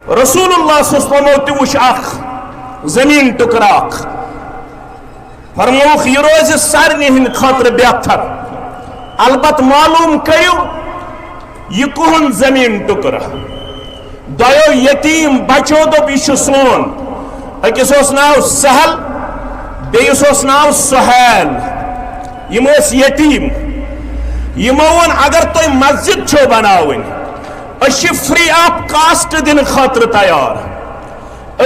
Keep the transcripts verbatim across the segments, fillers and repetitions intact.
رسول اللہ صلی اللہ علیہ وسلمو تہِ وُچھ اکھ زمین ٹکرا اکھ۔ فرمووُکھ، یہِ روزِ سارنٕے ہٕنٛدِ خٲطرٕ بہتر۔ البتہ معلوم کٔرِو، یہِ کُہُنٛد زمین ٹکرٕ؟ دۄیو یتیم بچو دوٚپ، یہِ چھُ سون۔ أکِس اوس ناو سہل، بیٚیِس اوس ناو سہیل۔ یِم ٲسۍ یتیم۔ یِمو ووٚن، اگر تۄہہِ مسجد چھو بناوٕنۍ، أسۍ چھِ free of cost دِنہٕ خٲطرٕ تیار۔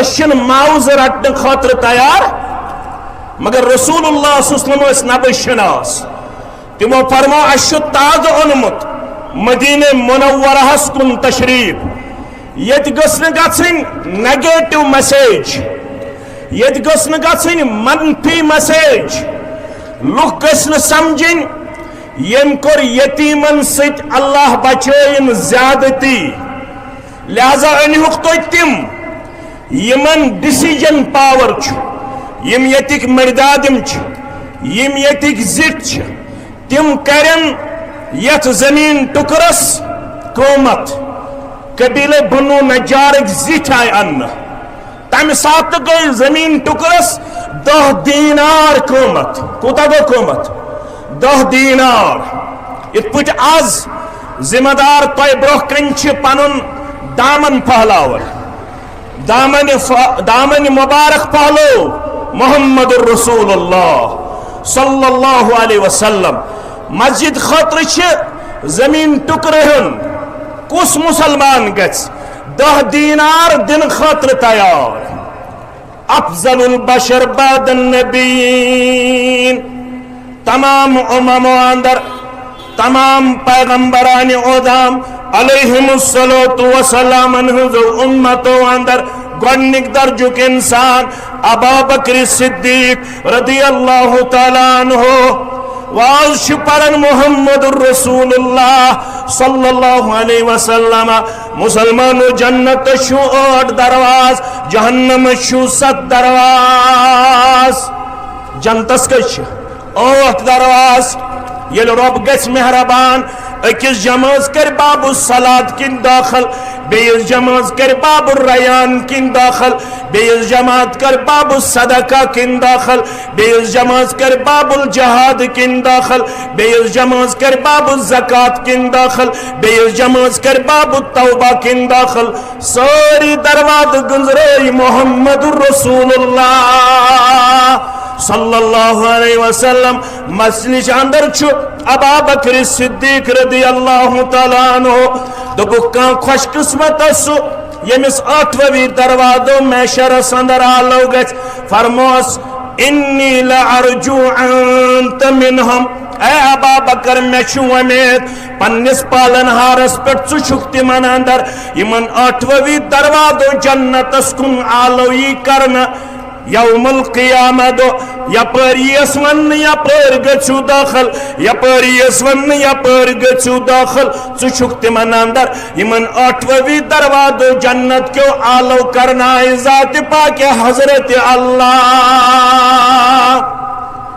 أسۍ چھِنہٕ معاوضہٕ رٹنہٕ خٲطرٕ تیار، مگر رسول اللہ صلی اللہ علیہ وسلم ٲسۍ نبض شناس۔ تِمو فرموو، اَسہِ چھُ تازٕ اوٚنمُت مدینہ منورہس کُن تشریف۔ ییٚتہِ گٔژھ نہٕ گژھٕنۍ negative message، ییٚتہِ گٔژھ نہٕ گژھٕنۍ منفی message۔ لُکھ گٔژھۍ نہٕ سمجھٕنۍ، ییٚمۍ کوٚر یتیمن سۭتۍ، اللہ بچٲیِن زیادتی۔ لہذا أنۍہُکھ تُہۍ تِم، یِمن decision power چھُ، یِم ییٚتِکۍ مٔردادِم چھِ، یِم ییٚتِکۍ زِٹھۍ چھِ، تِم کرن یتھ زمین ٹکرس قۭمت۔ قبیلے بنو نجارٕکۍ زِٹھۍ آیہِ اننہٕ۔ تمہِ ساتہٕ گٔے زمین ٹکرس دہ دینار قۭمت۔ کوٗتاہ گوٚو قۭمت؟ دہ دینار۔ یِتھ پٲٹھۍ از ذمہ دار تۄہہِ برونٛہہ کنہِ چھِ پنُن دامن پھہلاوان، دامن ف-، دامن مبارک پھہلو محمد رسول اللہ صلی اللہ علیہ وسلم۔ مسجد خٲطرٕ چھِ زمین ٹکرٕ ہیوٚن۔ کُس مسلمان گژھِ دہ دینار دِنہٕ خٲطرٕ تیار؟ افضل البشر بعد النبیین، تمام اممو اندر، تمام پیغمبران اعظم علیہم الصلوۃ والسلام ہنزو امتو اندر گۄڈنیک درجُک انسان ابا بکر صدیق رضی اللہ تعالیٰ عنہ۔ واز چھُ پران محمد رسول اللہ صلی اللہ علیہ وسلم۔ مسلمانو، جنت چھُ ٲٹھ درواز، جہنم چھُ ستھ درواز۔ جنتس کٔژ چھِ؟ ٲٹھ درواز۔ ییٚلہِ رۄب گژھِ مہربان، أکِس جمٲژ کرِ باب الصلات کِنۍ دٲخل، بیٚیِس جمٲژ کرِ باب الریان کِنۍ دٲخل، بیٚیِس جماعت کرِ باب الصدقہ کِنۍ دٲخل، بیٚیِس جمٲژ کرِ باب الجہاد کِنۍ دٲخل، بیٚیِس جمٲژ کرِ باب الزکات کِنۍ دٲخل، بیٚیِس جمٲژ کرِ باب التوبہ کِنۍ دٲخل۔ سٲری دروازٕ گٔنٛزرٲے محمد رسول اللہ صلی اللہ علیہ وسلم۔ مسجدِ اندر چھُ ابا بکر صدیق رضی اللہ تعالیٰ عنہ۔ دوٚپُکھ، کانٛہہ خوش قسمت سُہ، ییٚمِس ٲٹھوَوی دروازو محشرس اندر آلو گژھِ۔ فرموس، انی لارجو انت منہم۔ اے ابا بکر، مےٚ چھُ وۄمید پننِس پالن ہارس پٮ۪ٹھ، ژٕ چھُکھ تِمن اندر، یِمن ٲٹھوَوی دروازو جنتس کُن آلو یی کرنہٕ۔ یوم القیامہ دۄہ یپٲرۍ یِیَس وننہٕ، یپٲرۍ گٔژھِو دٲخل، یپٲرۍ یِیَس وننہٕ، یپٲرۍ گٔژھِو دٲخل۔ ژٕ چھُکھ تِمن اندر، یِمن ٲٹھوَوی دروازو جنت کیو آلو کرنایہِ ذاتِ پاکِ حضرت اللہ۔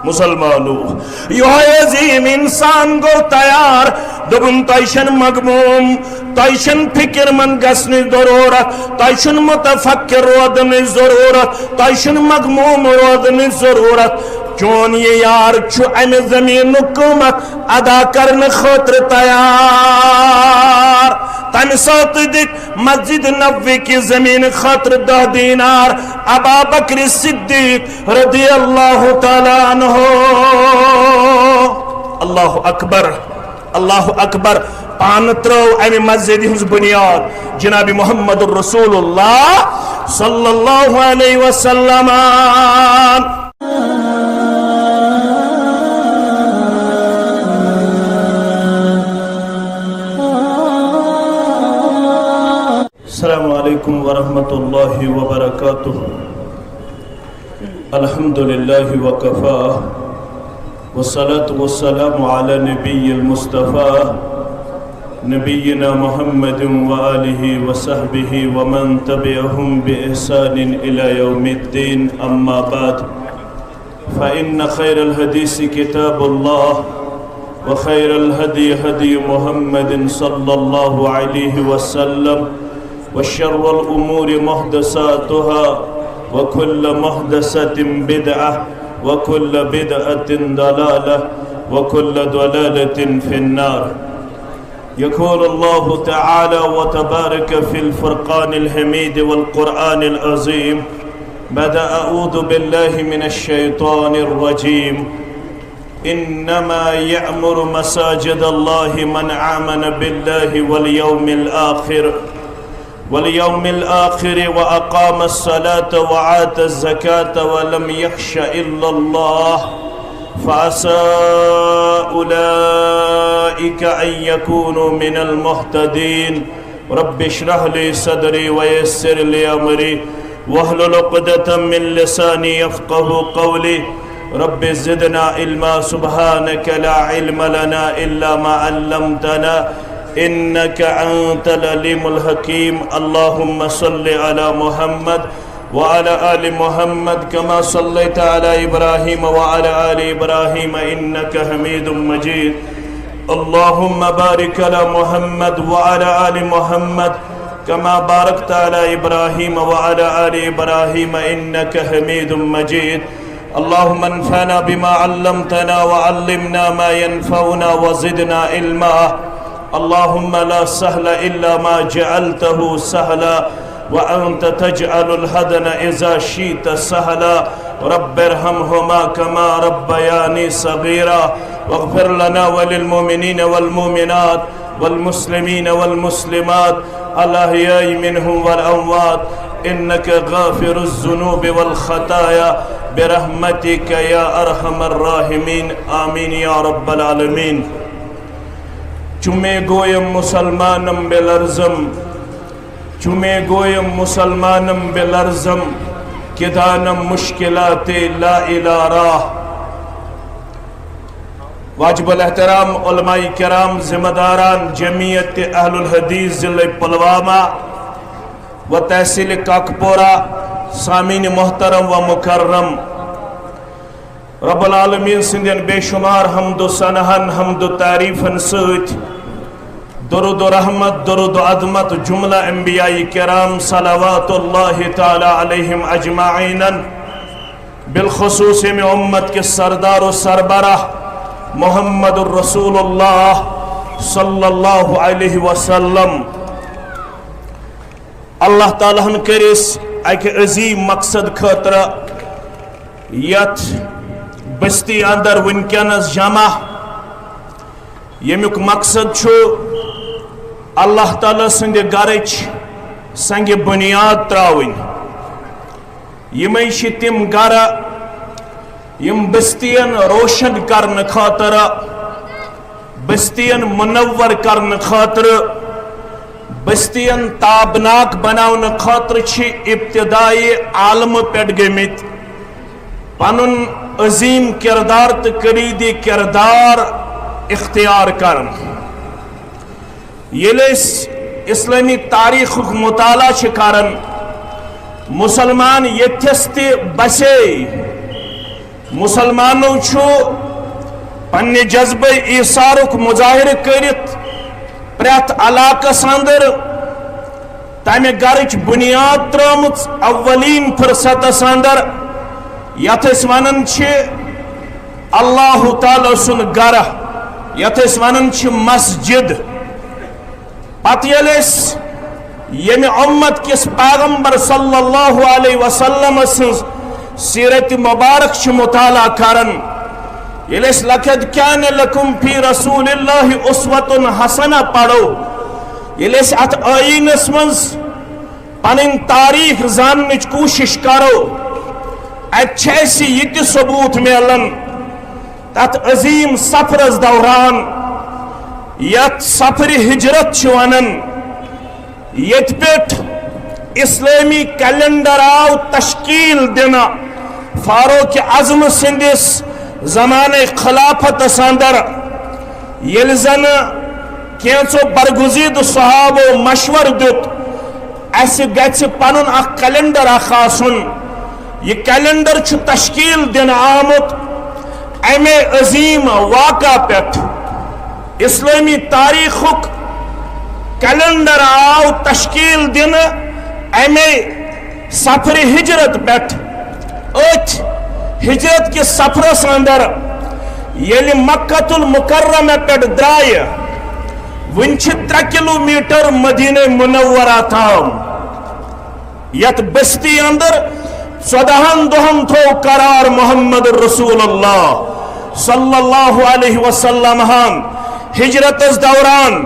مسلمانو، یہوے عظیم انسان گوٚو تیار۔ دوٚپُن، تۄہہِ چھَنہٕ مغموم، تۄہہِ چھَنہٕ فکر مند گژھنٕچ ضروٗرت، تۄہہِ چھُنہٕ متفکر روزنٕچ ضروٗرت، تۄہہِ چھُنہٕ مغموم روزنٕچ ضروٗرت۔ چون یہِ یار چھُ امہِ زمینُک قۭمت ادا کرنہٕ خٲطرٕ تیار۔ تمہِ ساتہٕ دِتۍ مسجد نبوی کہِ زمین خٲطرٕ دہ دینار ابا بکر صدیق رضی اللہ تعالیٰ عنہ۔ اللہ اکبر، اللہ اکبر۔ پانہٕ ترٲو امہِ مسجد ہٕنٛز بنیاد جناب محمد رسول اللہ صلی اللہ علیہ وسلم۔ السلام عليكم ورحمة الله وبركاته. الحمد لله وكفى، والصلاة والسلام على نبي المصطفى، نبينا محمد وآله وصحبه ومن تبعهم بإحسان إلى يوم الدين، أما بعد، فإن خير الحديث كتاب الله، وخير الهدي هدي محمد صلى الله عليه وسلم، وشر الأمور محدثاتها، وكل محدثة بدعة، وكل بدعة ضلالة، وكل ضلالة في النار. يقول الله تعالى وتبارك في الفرقان الحميد والقرآن العظيم بعد أعوذ بالله من الشيطان الرجيم: إنما يعمر مساجد الله من آمن بالله واليوم الآخر، واليوم الآخر وأقام الصلاة وآتى الزكاة ولم يخش إلا الله، فعسى أولئك أن يكونوا من المهتدين. رب اشرح لي صدري ويسر لي أمري واحلل عقدة من لساني يفقه قولي. رب زدنا علما، سبحانك لا علم لنا إلا ما علمتنا، إنك أنت العليم الحكيم. اللهم صل على محمد وعلى آل محمد كما صليت على إبراهيم وعلى آل إبراهيم إنك حميد مجيد. اللهم بارك على محمد وعلى آل محمد كما باركت على إبراهيم وعلى آل إبراهيم إنك حميد مجيد. اللهم انفعنا بما علمتنا وعلمنا ما ينفعنا وزدنا علما. اللهم لا سهل إلا ما جعلته سهلا وأنت تجعل الحزن إذا شئت سهلا. رب ارحمهما كما ربياني صغيرا. واغفر لنا وللمؤمنين والمؤمنات والمسلمين والمسلمات الأحياء منهم والأموات إنك غافر الذنوب والخطايا برحمتك يا أرحم الراحمين. آمين يا رب العالمين. چومے گویم مسلمانم بلرزم، چومے گویم مسلمانم بلرزم، کدانم مشکلات لا الا راہ۔ واجب الاحترام علماء کرام، ذمہ داران جمعیت اہل الحدیث ضلع پلوامہ و تحصیل کاکپورہ، سامعین محترم و مکرم، رب العالمین سندین بے شمار حمد و ثناہن، حمد و تعریفن سۭتۍ درود و رحمت، درود و عظمت جملہ انبیاء کرام صلوات اللہ تعالی علیہم اجمعین، بالخصوص ییٚمہِ امت کے سردار و سربراہ محمد الرسول اللہ صلی اللہ علیہ وسلم۔ اللہ تعالیٰ ہن کٔرۍ أسۍ اکہِ عظیم مقصد خٲطرٕ یتھ بستی اندر وٕنکیٚنس جمع، ییٚمیُک مقصد چھُ اللہ تعالیٰ سٕنٛدِ گرٕچ سنگِ بنیاد ترٛاوٕنۍ۔ یِمے چھِ تِم گرٕ یِم بستین روشن کرنہٕ خٲطرٕ، بستین منور کرنہٕ خٲطرٕ، بستین تابناک بناونہٕ خٲطرٕ چھِ ابتدائی عالمہٕ پٮ۪ٹھ گٔمٕتۍ پنُن عظیم کردار تہٕ کلیدی کردار اختیار کران۔ ییٚلہِ أسۍ اسلٲمی تاریخُک مطالعہ چھِ کران، مسلمان ییٚتھس تہِ بسے، مسلمانو چھُ پننہِ جذبہٕ ایثارُک مظاہرٕ کٔرِتھ پرٛٮ۪تھ علاقس اندر تمہِ گرٕچ بنیاد ترٲومٕژ اولین فرصتس اندر، یتھ أسۍ ونان چھِ اللہ تعالیٰ سُنٛد گرٕ، یتھ أسۍ ونان چھِ مسجد۔ پتہٕ ییٚلہِ أسۍ ییٚمہِ امت کِس پیغمبر صلی اللہ علیہ وسلم سٕنٛز سیرت مبارک چھِ مطالعہ کران، ییٚلہِ أسۍ لقد کان لکم فی رسول اللہ اسوۃ حسنہ پرو، ییٚلہِ أسۍ اتھ ٲییٖنس منٛز پنٕنۍ تاریخ زاننٕچ کوٗشش کرو، اتہِ چھِ اسہِ یہِ تہِ ثبوت میلان تتھ عظیم سفرس دوران، یتھ سفر ہجرت چھِ ونان، ییٚتہِ پٮ۪ٹھ اسلٲمی کیلنڈر آو تشکیل دِنہٕ فاروق اعظم سٕنٛدِس زمانہٕ خلافتس اندر، ییٚلہِ زن کینٛژو برگزیدٕ صحابو مشورٕ دیُت، اسہِ گژھِ پنُن اکھ کیلنڈر اکھ آسُن۔ یہِ کیلنڈر چھُ تشکیل دِنہٕ آمُت امے عظیم واقعہ پٮ۪ٹھ۔ اسلٲمی تاریخُک کیلنڈر آو تشکیل دنہٕ امے سفر ہجرت پٮ۪ٹھ۔ أتھۍ ہجرت کِس سفرس اندر ییٚلہِ مکہ المکرمہ پٮ۪ٹھ درٛایہِ، وُنہِ چھِ ترٛےٚ کلوٗمیٹر مدینہ منورہ تام۔ یتھ بستی اندر ژۄدہن دۄہن تھوو قرار محمد رسول اللہ صلی اللہ علیہ وسلم ہن ہجرتس دوران۔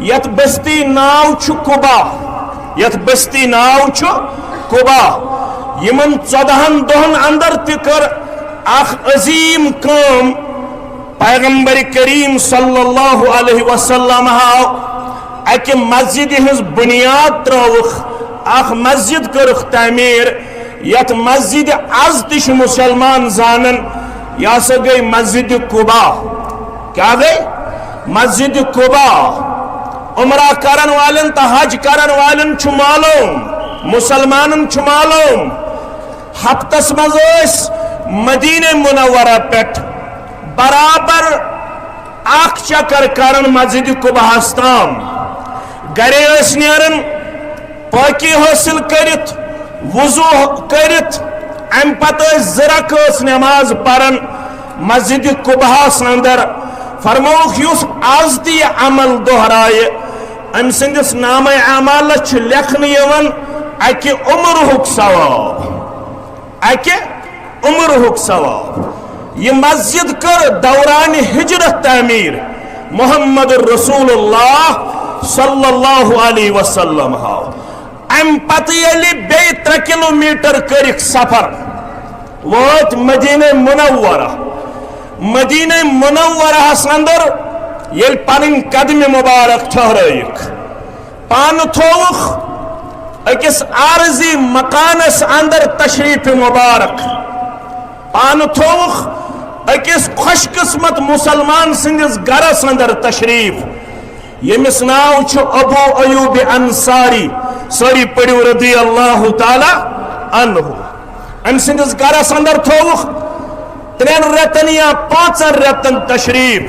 یتھ بستی ناو چھُ قبا، یتھ بستی ناو چھُ قبا۔ یمن ژۄدہن دۄہن اندر تہِ کٔر اکھ عظیم کٲم۔ پیغمبر کریم صلی اللہ علیہ وسلم ہاو اکہِ مسجد ہنز بنیاد ترٲوٕکھ، اکھ مسجد کٔرٕکھ تعمیر۔ یتھ مسجد از تہِ چھِ مسلمان زانان، یہِ ہسا گٔے مسجد قبا۔ کیا گٔے؟ مسجد قبا۔ عمرہ کرن والن تہٕ حج کرن والن چھُ معلوم، مسلمانن چھُ معلوم، ہفتس منٛز ٲسۍ مدینہ منورہ پٮ۪ٹھ برابر اکھ چکر کران مسجد قباہس تام۔ گرے ٲسۍ نیران پاکی حٲصِل کٔرِتھ، وضو کٔرِتھ، امہِ پتہٕ ٲسۍ زٕ رکٲژ نماز پران مسجد قباہس اندر۔ فرمووُکھ، یُس از تہِ یہِ عمل دۄہرایہِ، أمۍ سٕنٛدِس نامہ اعمالس چھُ لیکھنہٕ یِوان اکہِ عمرُک ثواب، اکہِ عمرُک ثواب۔ یہِ مسجد کٔر دوران ہجرت تعمیر محمد رسول اللہ صلی اللہ علیہ وسلم ہاو۔ امہِ پتہٕ ییٚلہِ بیٚیہِ ترٛےٚ کلوٗمیٹر کٔرِکھ سفر، وٲتۍ مدینہ منورہ۔ مدینہ منورہس اندر ییٚلہِ پنٕنۍ قدمہِ مبارک ٹھہرٲیِکھ، پانہٕ تھووُکھ أکِس عارضی مکانس اندر تشریف مبارک، پانہٕ تھووُکھ أکِس خوش قسمت مسلمان سٕنٛدِس گرس اندر تشریف، ییٚمِس ناو چھُ ابو ایوب انصاری۔ سٲری پٔرِو رضی اللہ تعالیٰ عنہ۔ أمۍ سٕنٛدِس گرس اندر تھووُکھ ترٛٮ۪ن رٮ۪تن یا پانٛژن رٮ۪تن تشریف۔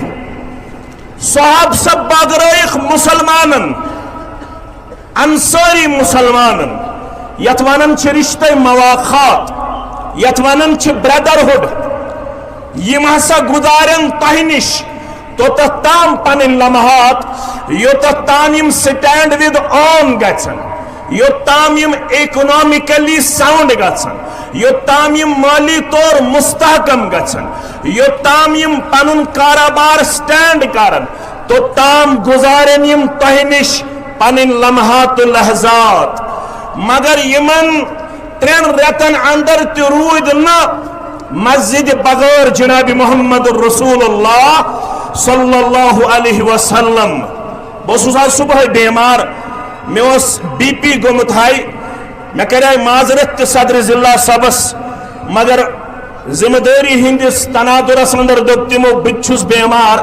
صحاب سب بٲگرٲیِکھ مسلمانن، انصاری مسلمانن، یتھ ونان چھِ رشتہ مواخات، یتھ ونان چھِ brotherhood۔ یِم ہسا گُزارن تۄہہِ نِش توٚتتھ تام پنٕنۍ لمحات، یوٚتتھ تام یِم stand with on گژھن، یوٚت تام یِم economically sound گژھن، یوٚت تام یِم مٲلی طور مستحکم گژھن، یوٚت تام یِم پنُن کارٕبار stand کرن، توٚت تام گُزارن یِم تۄہہِ نِش پنٕنۍ لمحات و لحظات۔ مگر یِمن ترٛٮ۪ن رٮ۪تن اندر تہِ روٗدۍ نہٕ مسجد بغٲر جناب محمد رسول اللہ صلی اللہ علیہ وسلم۔ بہٕ اوسُس آز صبحٲے بیمار، مےٚ اوس بی پی گوٚمُت ہاے۔ مےٚ کریے معذرت تہِ صدر ضلع صٲبس، مگر ذمہ دٲری ہٕنٛدِس تناظرس اندر دوٚپ تِمو، "بہٕ تہِ چھُس بیمار،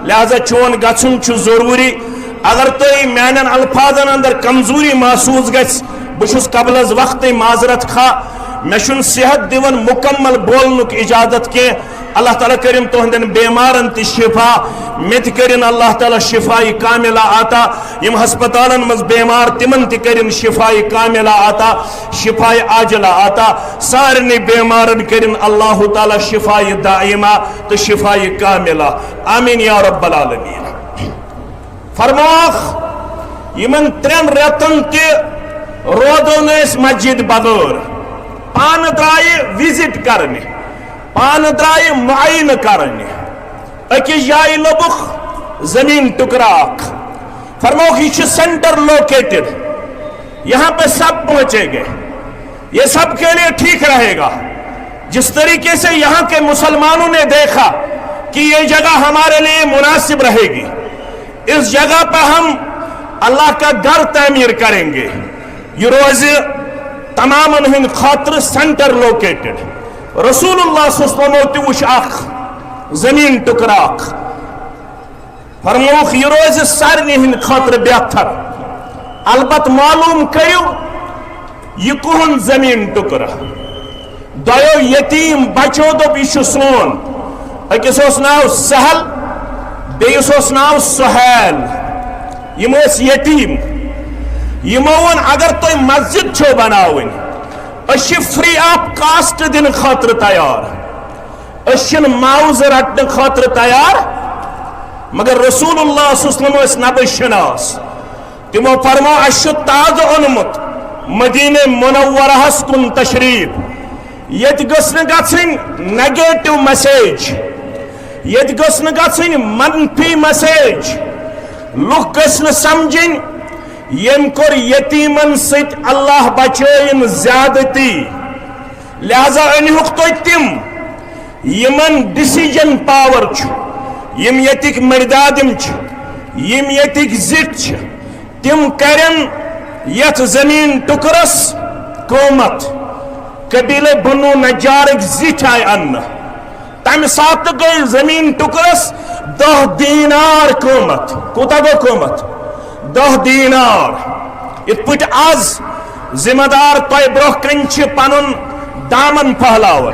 لہذا چون گژھُن چھُ ضروٗری۔ اگر تُہۍ میانٮ۪ن الفاظن اندر کمزوری محسوس گژھِ، بہٕ چھُس قبل از وقتٕے معذرت خواہ، مےٚ چھُنہٕ صحت دِوان مکمل بولنُک اجازت کینٛہہ۔" اللہ تعالیٰ کٔرِن تُہنٛدٮ۪ن بیمارن تہِ شفا، مےٚ تہِ کٔرِن اللہ تعالیٰ شفایہِ کاملہ عطا۔ یِم ہسپتالن منٛز بیمار، تِمن تہِ کٔرِن شفایہِ کاملہ عطا، شفایہِ عاجلہ عطا۔ سارنٕے بیمارن کٔرِن اللہ تعالیٰ شفایہِ دائمہ تہٕ شفایہِ کاملہ۔ آمین یا رب العالمین۔ فرمووُکھ، یِمن ترٛٮ۪ن رٮ۪تن تہِ روزو نہٕ أسۍ مسجد بغٲر۔ پانہٕ درٛایہِ visit کرنہِ، پانہٕ درٛایہِ معاینہٕ کرنہِ۔ أکِس جایہِ لوٚبُکھ زٔمیٖن ٹُکرٕ اکھ۔ فرمووُکھ، یہِ چھُ center located، یہاں پہ سب پہنچے گئے، یہ سب کے لیے ٹھیک رہے گا۔ جس طریقے سے یہاں کے مسلمانوں نے دیکھا کہ یہ جگہ ہمارے لیے مناسب رہے گی، اس جگہ پر ہم اللہ کا گھر تعمیر کریں گے۔ یہ روزِ تمامن ہند خاطر center located۔ رسول اللہ صلی اللہ علیہ وسلم تہِ وُچھ اکھ زمین ٹکرا اکھ۔ فرمووُکھ، یہِ روزِ سارنٕے ہٕنٛدِ خٲطرٕ بہتر۔ البتہٕ معلوم کٔرِو، یہِ کُہُنٛد زٔمیٖن ٹُکرٕ؟ دۄیو یتیٖم بچو دوٚپ، "یہِ چھُ سون۔" أکِس اوس ناو سہل، بیٚیِس اوس ناو سہیل۔ یِم ٲسۍ یتیٖم۔ یِمو ووٚن، اگر تۄہہِ مسجد چھو بناوٕنۍ، أسۍ چھِ free of cost دِنہٕ خٲطرٕ تیار، أسۍ چھِنہٕ معاوضہٕ رٹنہٕ خٲطرٕ تیار۔ مگر رسول اللہ صلی اللہ علیہ وسلم ٲسۍ نبض شناس۔ تِمو فرموو، اَسہِ چھُ تازٕ اوٚنمُت مدینہ منورہس کُن تشریف۔ ییٚتہِ گٔژھ نہٕ گژھٕنۍ negative message، ییٚتہِ گٔژھ نہٕ گژھٕنۍ منفی message، لُکھ گٔژھۍ نہٕ سمجھٕنۍ، ییٚمۍ کوٚر یتیٖمن سۭتۍ، اللہ بچٲیِن زیادتی۔ لہذا أنۍہُکھ تُہۍ تِم، یِمن decision power چھُ، یِم ییٚتِکۍ مٔردادِم چھِ، یِم ییٚتِکۍ زِٹھۍ چھِ، تِم کرن یتھ زمین ٹکرس قۭمت۔ قبیلہ بنو نجارٕکۍ زِٹھۍ آیہِ اننہٕ۔ تمہِ ساتہٕ گٔے زمین ٹکرس دہ دینار قۭمت۔ کوٗتاہ گوٚو قۭمت؟ دہ دینار۔ یِتھ پٲٹھۍ از ذمہ دار تۄہہِ برونٛہہ کنہِ چھِ پنُن دامن پھہلاوان،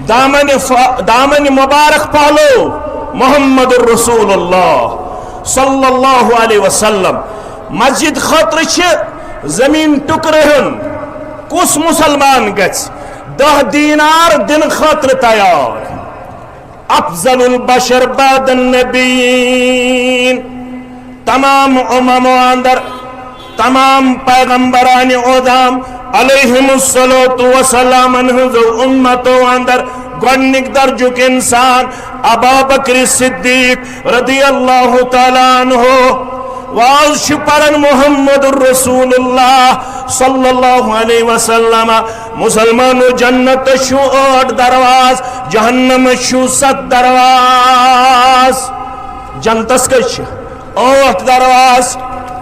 دامن ف-، دامن مبارک پھہلو محمد رسول اللہ صلی اللہ علیہ وسلم۔ مسجد خٲطرٕ چھِ زمین ٹکرٕ ہن، کُس مسلمان گژھِ دہ دینار دِنہٕ خٲطرٕ تیار؟ افضل البشر بعد النبیین، تمام اممو اندر، تمام پیغمبران عظام علیہم الصلوۃ والسلامن ہنزو امتو اندر گۄڈنیک درجُک انسان ابا بکر صدیق رضی اللہ تعالیٰ عنہ۔ واز چھُ پران محمد رسول اللہ صلی اللہ علیہ وسلم۔ مسلمانو، جنت چھُ ٲٹھ درواز، جہنم چھُ ستھ درواز۔ جنتس کٔژ چھِ؟ ٲٹھ درواز۔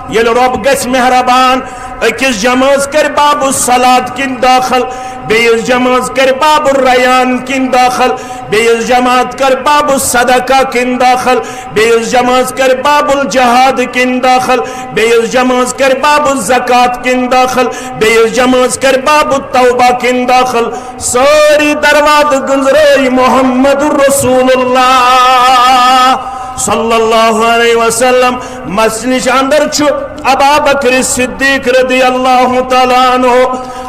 ییٚلہِ رۄب گژھِ مہربان، أکِس جمٲژ کرِ باب الصلات کِنۍ دٲخل، بیٚیِس جمٲژ کرِ باب الریان کِنۍ دٲخل، بیٚیِس جماعت کرِ باب الصدقہ کِنۍ دٲخل، بیٚیِس جمٲژ کرِ باب الجہاد کِنۍ دٲخل، بیٚیِس جمٲژ کرِ باب الزکات کِنۍ دٲخل، بیٚیِس جمٲژ کرِ باب التوبہ کِنۍ دٲخل۔ سٲری دروازٕ گٔنزرٲے محمد رسول اللہ صلی اللہ علیہ وسلم۔ مسجدِ اندر چھُ ابا بکر صدیق رضی اللہ تعالیٰ عنہ۔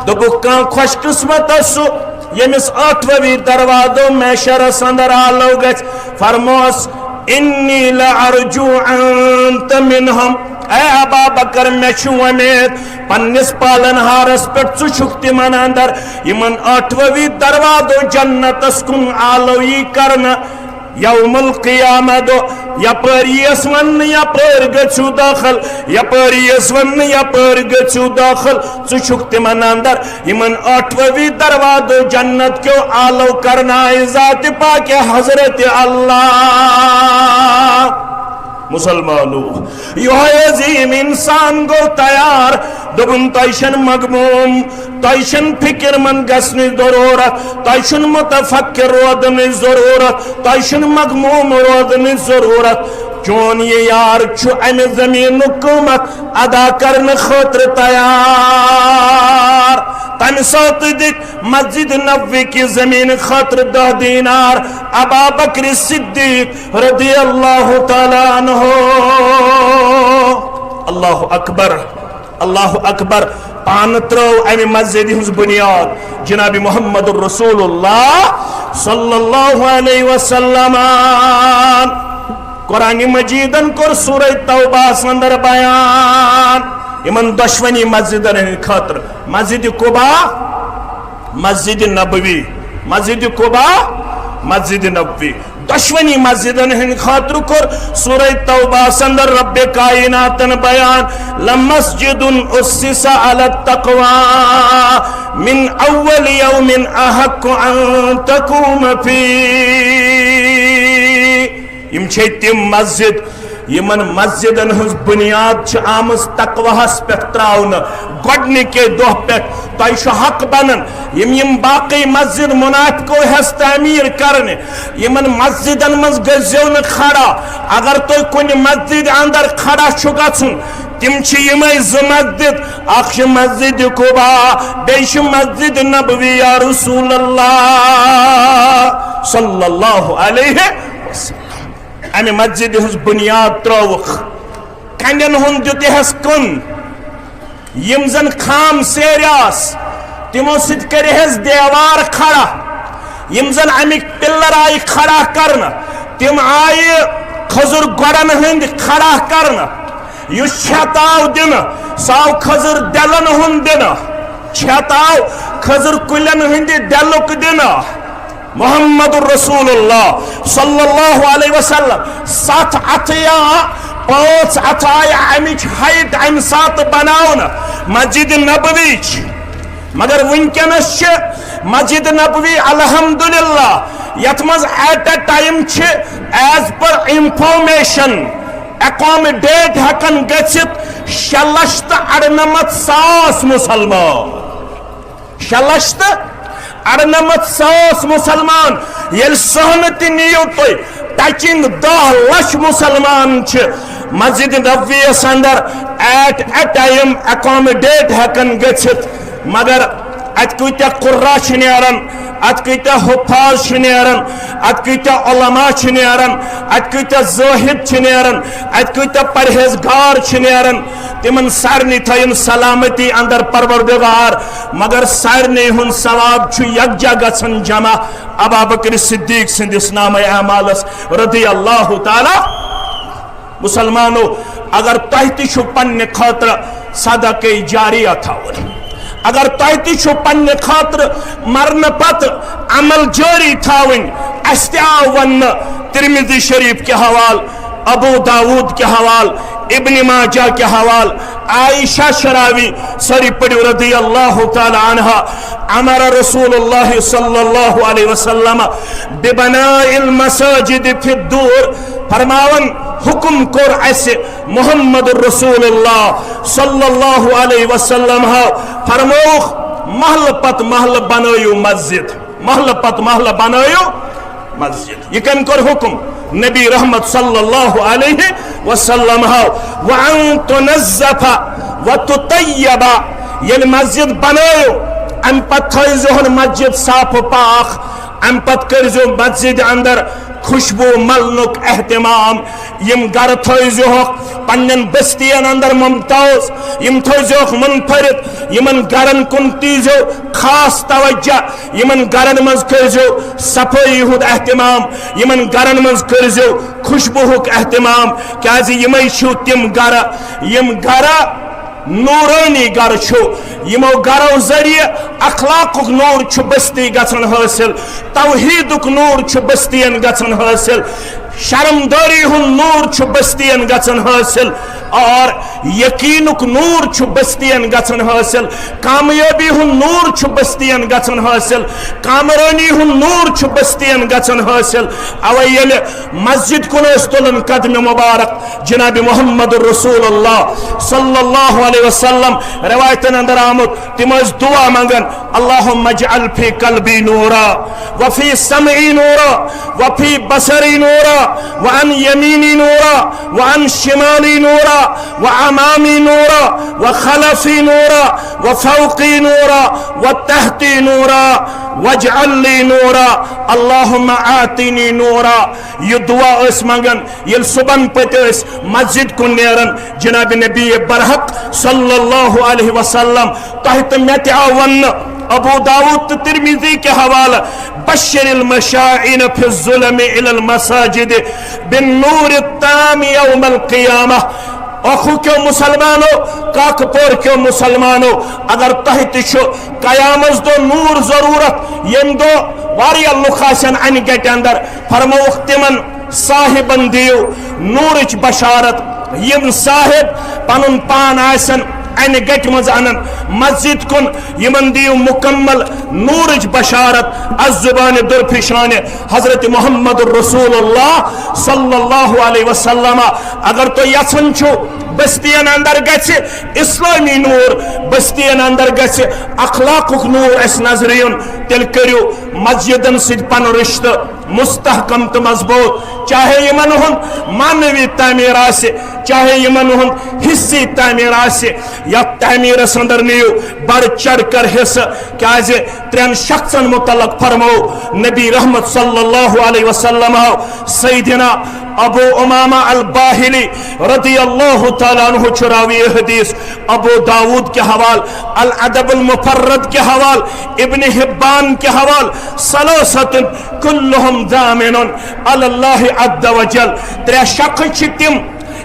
دوٚپُکھ، کانٛہہ خوش قسمت سُہ، ییٚمِس ٲٹھوَوی دروازو محشرس اندر آلو گژھِ۔ فرموس، انی لارجو انت منہم، اے ابا بکر، مےٚ چھُ وۄمید پننِس پالن ہارس پٮ۪ٹھ، ژٕ چھُکھ تِمن اندر، یِمن ٲٹھوَوی دروازو جنتس کُن آلو یی کرنہٕ۔ یوم القیامہ دۄہ یپٲرۍ یِیَس وننہٕ، یپٲرۍ گٔژھِو دٲخل، یپٲرۍ یِیَس وننہٕ، یپٲرۍ گٔژھِو دٲخل۔ ژٕ چھُکھ تِمن اندر، یِمن ٲٹھوَوی دروازو جنت کیو آلو کرنایہِ ذاتِ پاکِ حضرت اللہ۔ مسلمانو، یہوے عظیم انسان گوٚو تیار۔ دوٚپُن، تۄہہِ چھَنہٕ مغموم، تۄہہِ چھَنہٕ فکر مند گژھنٕچ ضروٗرت، تۄہہِ چھُنہٕ متفکر روزنٕچ ضروٗرت، تۄہہِ چھُنہٕ مغموم روزنٕچ ضروٗرت۔ چون یہِ یار چھُ امہِ زمینُک قۭمت ادا کرنہٕ خٲطرٕ تیار۔ تمہِ ساتہٕ دِتۍ مسجد نبوی کہِ زمین خٲطرٕ دہ دینار ابا بکر صدیق رضی اللہ تعالیٰ عنہ۔ اللہ اکبر، اللہ اکبر۔ پانہٕ ترٲو امہِ مسجد ہٕنٛز بنیاد جناب محمد رسول اللہ صلی اللہ علیہ وسلم۔ قرآن مجیدن کوٚر سورہ توبہس اندر بیان یِمن دۄشوٕنی مسجدن ہٕنٛدِ خٲطرٕ، مسجد قباء، مسجد نبوی، مسجد قباء، مسجد نبوی۔ دۄشوٕنی مسجدن ہٕنٛدِ خٲطرٕ کوٚر سورہ توبہس اندر رب کائناتن بیان، لمسجد اسس علی التقوی من اول یوم احق ان تقوم فیہ۔ یِم چھے تِم مسجد، یِمن مسجدن ہٕنٛز بنیاد چھِ آمٕژ تقواہس پٮ۪ٹھ تراونہٕ۔ گۄڈنِکے دۄہ پٮ۪ٹھ تۄہہِ چھُ حق بنان، یِم، یِم باقٕے مسجد منافقو ہٮ۪س تعمیٖر کرنہِ، یِمن مسجدن منٛز گٔژھزیو نہٕ کھڑا۔ اگر تُہۍ کُنہِ مسجد اندر کھڑا چھُ گژھُن، تِم چھِ یِمے زٕ مسجد، اکھ چھِ مسجد قباء، بیٚیہِ چھِ مسجد نبوی۔ یا رسول اللہ صلی اللہ علیہ وسلم، امہِ مسجد ہٕنٛز بنیاد ترٲوٕکھ۔ کنڈٮ۪ن ہُنٛد دیُتہس کُن، یِم زن خام سیرِ آس، تِمو سۭتۍ کٔرِہس دیوار کھڑا، یِم زن امِکۍ پِلر آیہِ کھڑا کرنہٕ، تِم آیہِ کھٔزٕر گۄڈن ہٕنٛدۍ کھڑا کرنہٕ۔ یُس چھت آو دِنہٕ، سُہ آو کھٔزٕر دٮ۪لن ہُنٛد دِنہٕ، چھت آو کھٔزٕر کُلٮ۪ن ہٕنٛدِ دٮ۪لُک دِنہٕ۔ محمد رسول اللہ صلی اللہ علیہ وسلم ستھ اتھٕ یا پانٛژھ اتھٕ آیہِ امِچ ہائٹ امہِ ساتہٕ بناونہٕ مسجد نبوی چھ۔ مگر وٕنکیٚنس چھِ مسجد نبوی الحمدللہ یتھ منٛز at a time چھِ as per information accommodate ہٮ۪کان گٔژھِتھ شےٚ لچھ تہٕ اَرنَمَتھ ساس مسلمان۔ شےٚ لچھ تہٕ اَرنَمَتھ ساس مسلمان۔ ییٚلہِ سہنہٕ تہِ نِیِو تُہۍ، touching دَہ لچھ مسلمان چھِ مسجد نبویَس اندر at a time accommodate ہٮ۪کان گٔژھِتھ۔ مگر اتہِ کۭتیاہ قُرّا چھِ نیران، اتہِ کۭتیاہ حُفّاظ چھِ نیران، اتہِ کۭتیاہ علماء چھِ نیران، اتہِ کۭتیاہ زٲہد چھِ نیران، اتہِ کۭتیاہ پرہیزگار چھِ نیران۔ تِمن سارنٕے تھٲیِن سلامتی اندر پروردگار، مگر سارنٕے ہُنٛد ثواب چھُ یکجا گژھان جمع ابابکر صدیق سٕنٛدِس نامہ اعمالس رضی اللہ تعالیٰ۔ مسلمانو، اگر تۄہہِ تہِ چھُو پننہِ خٲطرٕ صدقے جاریہ تھاوُن، اگر تۄہہِ تہِ چھُو پننہِ خٲطرٕ مرنہٕ پتہٕ عمل جٲری تھاوٕنۍ، اسہِ تہِ آو وننہٕ ترمذی شریف کہِ حوالہٕ، ابو داود کہِ حوالہٕ، ابن ماجہ کہِ حوالہٕ، عائشہ شراوی، سٲری پٔرِو رضی اللہ تعالیٰ عنہا، امر رسول اللہ صلی اللہ علیہ وسلم ببناء المساجد فی الدور، فرماون حکم کوٚر اسہِ محمد رسول اللہ صلی اللہ علیہ وسلم ہو، فرمووُکھ محلہٕ پتہٕ محلہٕ بنٲیِو مسجد، محلہٕ پتہٕ محلہٕ بنٲیِو مسجد۔ یہِ کٔمۍ کوٚر حکم؟ نبی رحمت صلی اللہ علیہ وسلم ہو۔ وان تنظف وتطیب، ییٚلہِ مسجد بنٲیِو، امہِ پتہٕ تھٲیزِہون مسجد صاف و پاک، امہِ پتہٕ کٔرزیو مسجد اندر خوشبو ملنُک اہتمام۔ یِم گرٕ تھٲیزِہوکھ پننٮ۪ن بستین اندر ممتاز، یِم تھٲیزِہوکھ منفرد، یِمن گرن کُن دیزیو خاص توجہ، یِمن گرن منٛز کٔرزیو صفٲیی ہُنٛد اہتمام، یِمن گرن منٛز کٔرزیو خوشبوہُک اہتمام، کیازِ یِمے چھِو تِم گرٕ، یِم گرٕ نورانی گرٕ چھِو، یِمو گرو ذٔریعہٕ اخلاقُک نور چھُ بستی گژھان حٲصِل، توحیدُک نور چھُ بستین گژھان حٲصِل، شرمدٲری ہُنٛد نور چھُ بستین گژھان حٲصِل، اور یقینُک نور چھُ بستین گژھان حٲصِل، کامیٲبی ہُنٛد نور چھُ بستین گژھان حٲصِل، کامرٲنی ہُنٛد نور چھُ بستین گژھان حٲصِل۔ اوے ییٚلہِ مسجد کُن ٲسۍ تُلان قدمِ مبارک، جناب محمد رسول اللہ صلی اللہ علیہ وسلم روایتن اندر آمُت، تِم ٲسۍ دعا منگان، اللہم اجعل فی قلبی نورا، وفی سمعی نورا، وفی بصری نورا، وعن یمینی نورا، وعن شمالی نورا، وامامی نورا، وخلفی نورا، وفوقی نورا، وتحتی نورا، واجعل لی نورا، اللہم آتنی نورا۔ یہِ دعا ٲسۍ منگان۔ ییٚلہِ صبحن پٔتۍ ٲسۍ مسجد کُن نیران، جناب نبی برحق صلی اللہ علیہ وسلم، تۄہہِ تہٕ مےٚ تہِ آو وننہٕ، ابو داود تہٕ ترمذی کہِ حوالہٕ، بشر المشائین فی الظلم الی المساجد بالنور التام یوم القیامہ۔ اوکھو کیو مسلمانو، کاکہٕ پور کیو مسلمانو، اگر تۄہہِ تہِ چھُ قیامس دۄہ نور ضرورت، ییٚمہِ دۄہ واریاہ لُکھ آسن انہِ گٹہِ اندر، فرمووُکھ تِمن صاحبن دِیِو نورٕچ بشارت۔ یِم صاحب پنُن پان آسن انہِ گٹہِ منٛز انان مسجد کُن، یِمن دِیِو مکمل نورٕچ بشارت۔ از زبان درپیشانِ حضرت محمد رسول اللہ صلی اللہ علیہ وسلم۔ اگر تُہۍ یژھان چھِو بستین اندر گژھِ اسلامی نور، بستین اندر گژھِ اخلاقُک نور اسہِ نظرِ یُن، تیٚلہِ کٔرِو مسجدن سۭتۍ پنُن رشتہٕ مستحکم تہٕ مضبوط۔ چاہے یِمن ہُنٛد معنوی تعمیر آسہِ، چاہے یِمن ہُنٛد حصی تعمیر آسہِ، یتھ تعمیرس اندر نِیِو بڑھ چڑھ کر حصہٕ، کیازِ ترٛٮ۪ن شخصن متعلق فرموو نبی رحمت صلی اللہ علیہ وسلم، سیدنا ابو امامہ الباہلی رضی اللہ تعالیٰ عنہ چھُ راوی حدیث، ابو داود کے حوال، الادب المفرد کے حوال، ابن حبان کے حوال، ثلاثة كلهم ضامن على الله عز وجل۔ ترٛےٚ شخص چھِ تِم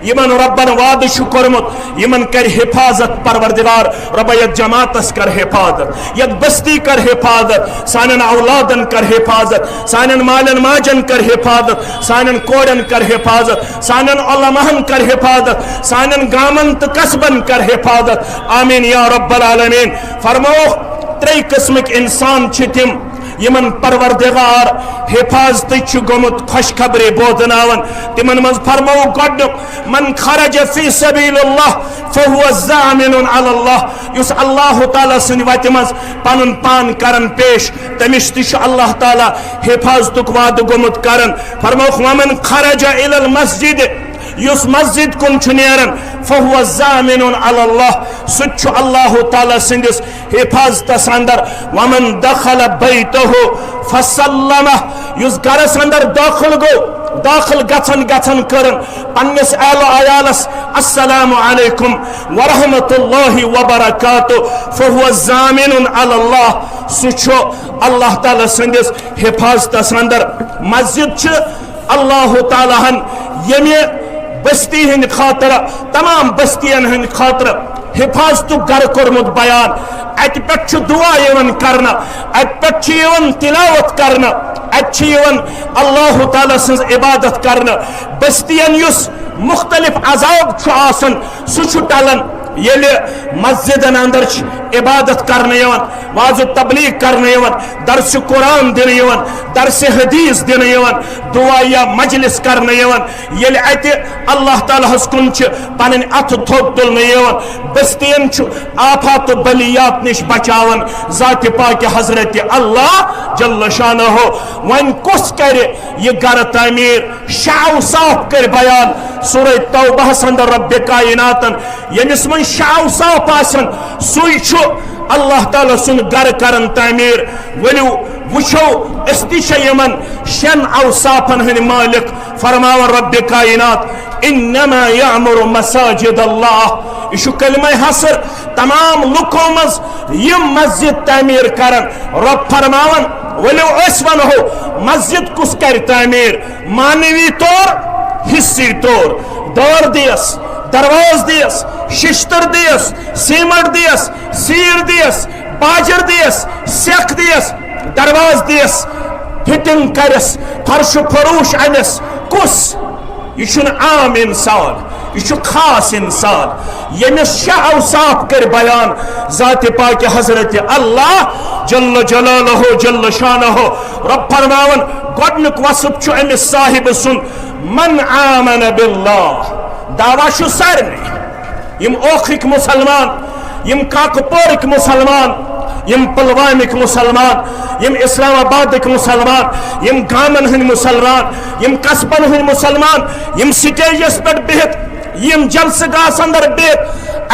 یِمن رۄبن وعدٕ چھُ کوٚرمُت، یِمن کرِ حفاظت پروردگار۔ رۄبا، یتھ جماعتس کر حفاظت، یتھ بستی کر حفاظت، سانٮ۪ن اولادن کر حفاظت، سانٮ۪ن مالٮ۪ن ماجن کر حفاظت، سانٮ۪ن کورٮ۪ن کر حفاظت، سانٮ۪ن علماہن کر حفاظت، سانٮ۪ن گامن تہٕ قصبن کر حفاظت۔ آمین یا رب العالمین۔ فرمووُکھ، ترٛیٚیہِ قٕسمٕکۍ انسان چھِ تِم، یِمن پروردگار حفاظتٕچ چھُ گوٚمُت خوشخبری بوزناوان۔ تِمن منٛز فرمووُکھ گۄڈٕنیُک، من خرج فی سبیل اللہ فہو ضامن علی اللہ، یُس اللہ تعالیٰ سٕنٛدِ وتہِ منٛز پنُن پان کران پیش، تٔمِس تہِ چھُ اللہ تعالیٰ حفاظتُک وعدٕ گوٚمُت کران۔ فرمووُکھ، ومن خرج الی المسجد، یُس مسجد کُن چھُ نیران، فہو ضامن علی اللہ، سُہ تہِ چھُ اللہ تعالیٰ سٕنٛدِس حفاظتس اندر۔ ومن دخل بیتہ فسلمہ، یُس گرس اندر داخل گوٚو، داخل گژھن گژھن کٔرٕن پننِس اہل و عیالس السلام علیکم ورحمۃ اللہ وبرکاتہ، فہو ضامن علی اللہ، سُہ چھُ اللہ تعالیٰ سٕنٛدِس حفاظتس اندر۔ مسجد چھِ اللہ تعالیٰ ہن ییٚمہِ بستی ہٕنٛدِ خٲطرٕ، تمام بستین ہٕنٛدِ خٲطرٕ حفاظتُک گرٕ کوٚرمُت بیان۔ اتہِ پٮ۪ٹھ چھُ دعا یِوان کرنہٕ، اتہِ پٮ۪ٹھ چھُ یِوان تلاوت کرنہٕ، اتہِ چھِ یِوان اللہ تعالیٰ سٕنٛز عبادت کرنہٕ۔ بستین یُس مختلف عذاب چھُ آسان، سُہ چھُ ٹلان ییٚلہِ مسجدن اندر چھِ عبادت کرنہٕ یِوان، وعظ و تبلیغ کرنہٕ یِوان، درس قرآن دِنہٕ یِوان، درس حدیث دِنہٕ یِوان، دعا یا مجلس کرنہٕ یِوان، ییٚلہِ اتہِ اللہ تعالیٰ ہس کُن چھِ پنٕنۍ اتھٕ تھوٚد تُلنہٕ یِوان، بستین چھُ آفات و بلیات نِش بچاوان ذات پاک حضرت اللہ جل شانہ۔ وۄنۍ کُس کرِ یہِ گرٕ تعمیٖر؟ شےٚ اوصاف کٔرۍ بیان سورہ توبہس اندر رب کائناتن، ییٚمِس منٛز شےٚ اوصاف آسن، سُے چھُ اللہ تعالیٰ سُنٛد گرٕ کران تعمیٖر۔ ؤلِو وٕچھو، أسۍ تہِ چھِ یِمن شٮ۪ن اوصافن ہٕنٛدۍ مٲلِک۔ فرماوان رب کائنات، انما یعمر مساجد اللہ، یہِ چھُ کلمہ حصر، تمام لُکو منٛز یِم مسجد تعمیٖر کرن۔ رب فرماوان، ؤلِو أسۍ ونہو، مسجد کُس کرِ تعمیٖر؟ معنوی طور، حصی طور، دار دیس، درواز دیس، ششتر دیس، سیمٹ دیس، سیر دیس، باجر دیس، سیکھ دیس، درواز دیس، فٹنگ کرس، فرش و فروش انس۔ کُس؟ یہِ چھُنہٕ عام انسان، یہِ چھُ خاص انسان، ییٚمِس شےٚ اوصاف کٔرۍ بیان ذات پاک حضرت اللہ جل جلالہ جل شانہ۔ رب فرماوان، گۄڈنیُک وصف چھُ أمِس صاحبہٕ سُنٛد، من آمن باللہ۔ دعویٰ چھُ سارنٕے، یِم اوکھٕکۍ مسلمان، یِم کاکہٕ پورٕکۍ مسلمان، یِم پلوامٕکۍ مسلمان، یِم اسلام آبادٕکۍ مسلمان، یِم گامن ہٕنٛدۍ مسلمان، یِم قصبن ہٕنٛدۍ مسلمان، یِم سٹیجس پٮ۪ٹھ بِہِتھ، یِم جلسہٕ گاہس اندر بِہِتھ،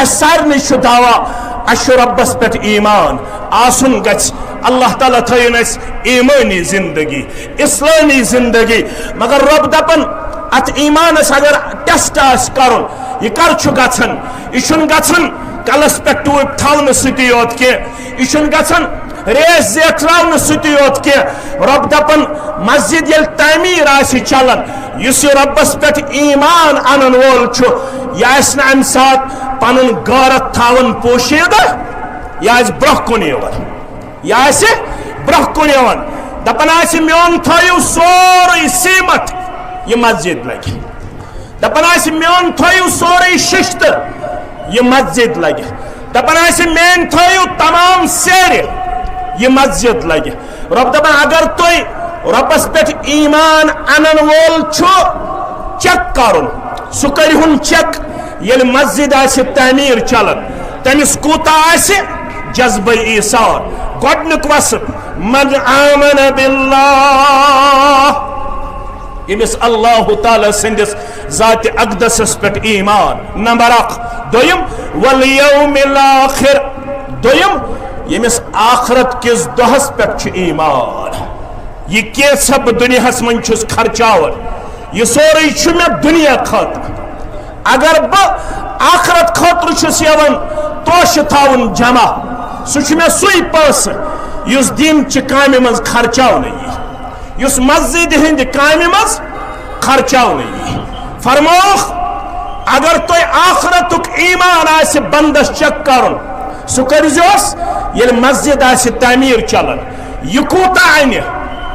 اسہِ سارنٕے چھُ دعویٰ، اسہِ چھُ رۄبس پٮ۪ٹھ ایمان آسُن گژھِ۔ اللہ تعالیٰ تھٲیِن اسہِ ایمٲنی زندگی، اسلٲمی زندگی۔ مگر رۄب دپان، اتھ ایمانس اگر ٹیسٹ آسہِ کرُن، یہِ کر چھُ گژھان؟ یہِ چھُنہٕ گژھان کلس پٮ۪ٹھ ٹوپۍ تھاونہٕ سۭتی یوت کینٛہہ، یہِ چھُنہٕ گژھان ریش زیٹھراونہٕ سۭتی یوت کینٛہہ۔ رۄب دپان، مسجد ییٚلہِ تعمیٖر آسہِ چلان، یُس یہِ رۄبس پٮ۪ٹھ ایمان انن وول چھُ، یہِ آسہِ نہٕ امہِ ساتہٕ پنُن غٲرت تھاوان پوشیدہ، یہِ آسہِ برونٛہہ کُن یِوان۔ یہِ آسہِ برونٛہہ کُن یِوان، دپان آسہِ، "میون تھٲیِو سورُے سیمٹ، یہِ مسجد لگہِ۔" دپان آسہِ، "میون تھٲیِو سورُے ششتہٕ، یہِ مسجد لگہِ۔" دپان آسہِ، "میٲنۍ تھٲیِو تمام سیرِ، یہِ مسجد لگہِ۔" رۄب دپان، اگر تُہۍ رۄبس پٮ۪ٹھ ایمان انن وول چھُ، چیک کرُن، سُہ کرِہُن چیک، ییٚلہِ مسجد آسہِ تعمیٖر چلان، تٔمِس کوٗتاہ آسہِ جذبہ ایثار۔ گۄڈنیُک وصف، من آمن باللہ، ییٚمِس اللہ تعالیٰ سٕنٛدِس ذات اقدسس پٮ۪ٹھ ایمان۔ نمبر اکھ۔ دوٚیِم، والیوم الاخر۔ دوٚیِم، ییٚمِس آخرت کِس دۄہس پٮ۪ٹھ چھُ ایمان۔ یہِ کینٛژھا بہٕ دُنیاہس منٛز چھُس خرچاوان، یہِ سورُے چھُ مےٚ دُنیا خٲطرٕ۔ اگر بہٕ آخرت خٲطرٕ چھُس یِوان توشہٕ تھاوُن جمع، سُہ چھُ مےٚ سُے پونٛسہٕ یُس دیٖن چہِ کامہِ منٛز خرچاونہٕ یی، یُس مسجدِ ہٕنٛدِ کامہِ منٛز خرچاونہٕ یی۔ فرمووُکھ، اگر تۄہہِ آخرتُک ایمان آسہِ بندس چیک کرُن، سُہ کٔرۍزیوس ییٚلہِ مسجد آسہِ تعمیٖر چلان۔ یہِ کوٗتاہ انہِ؟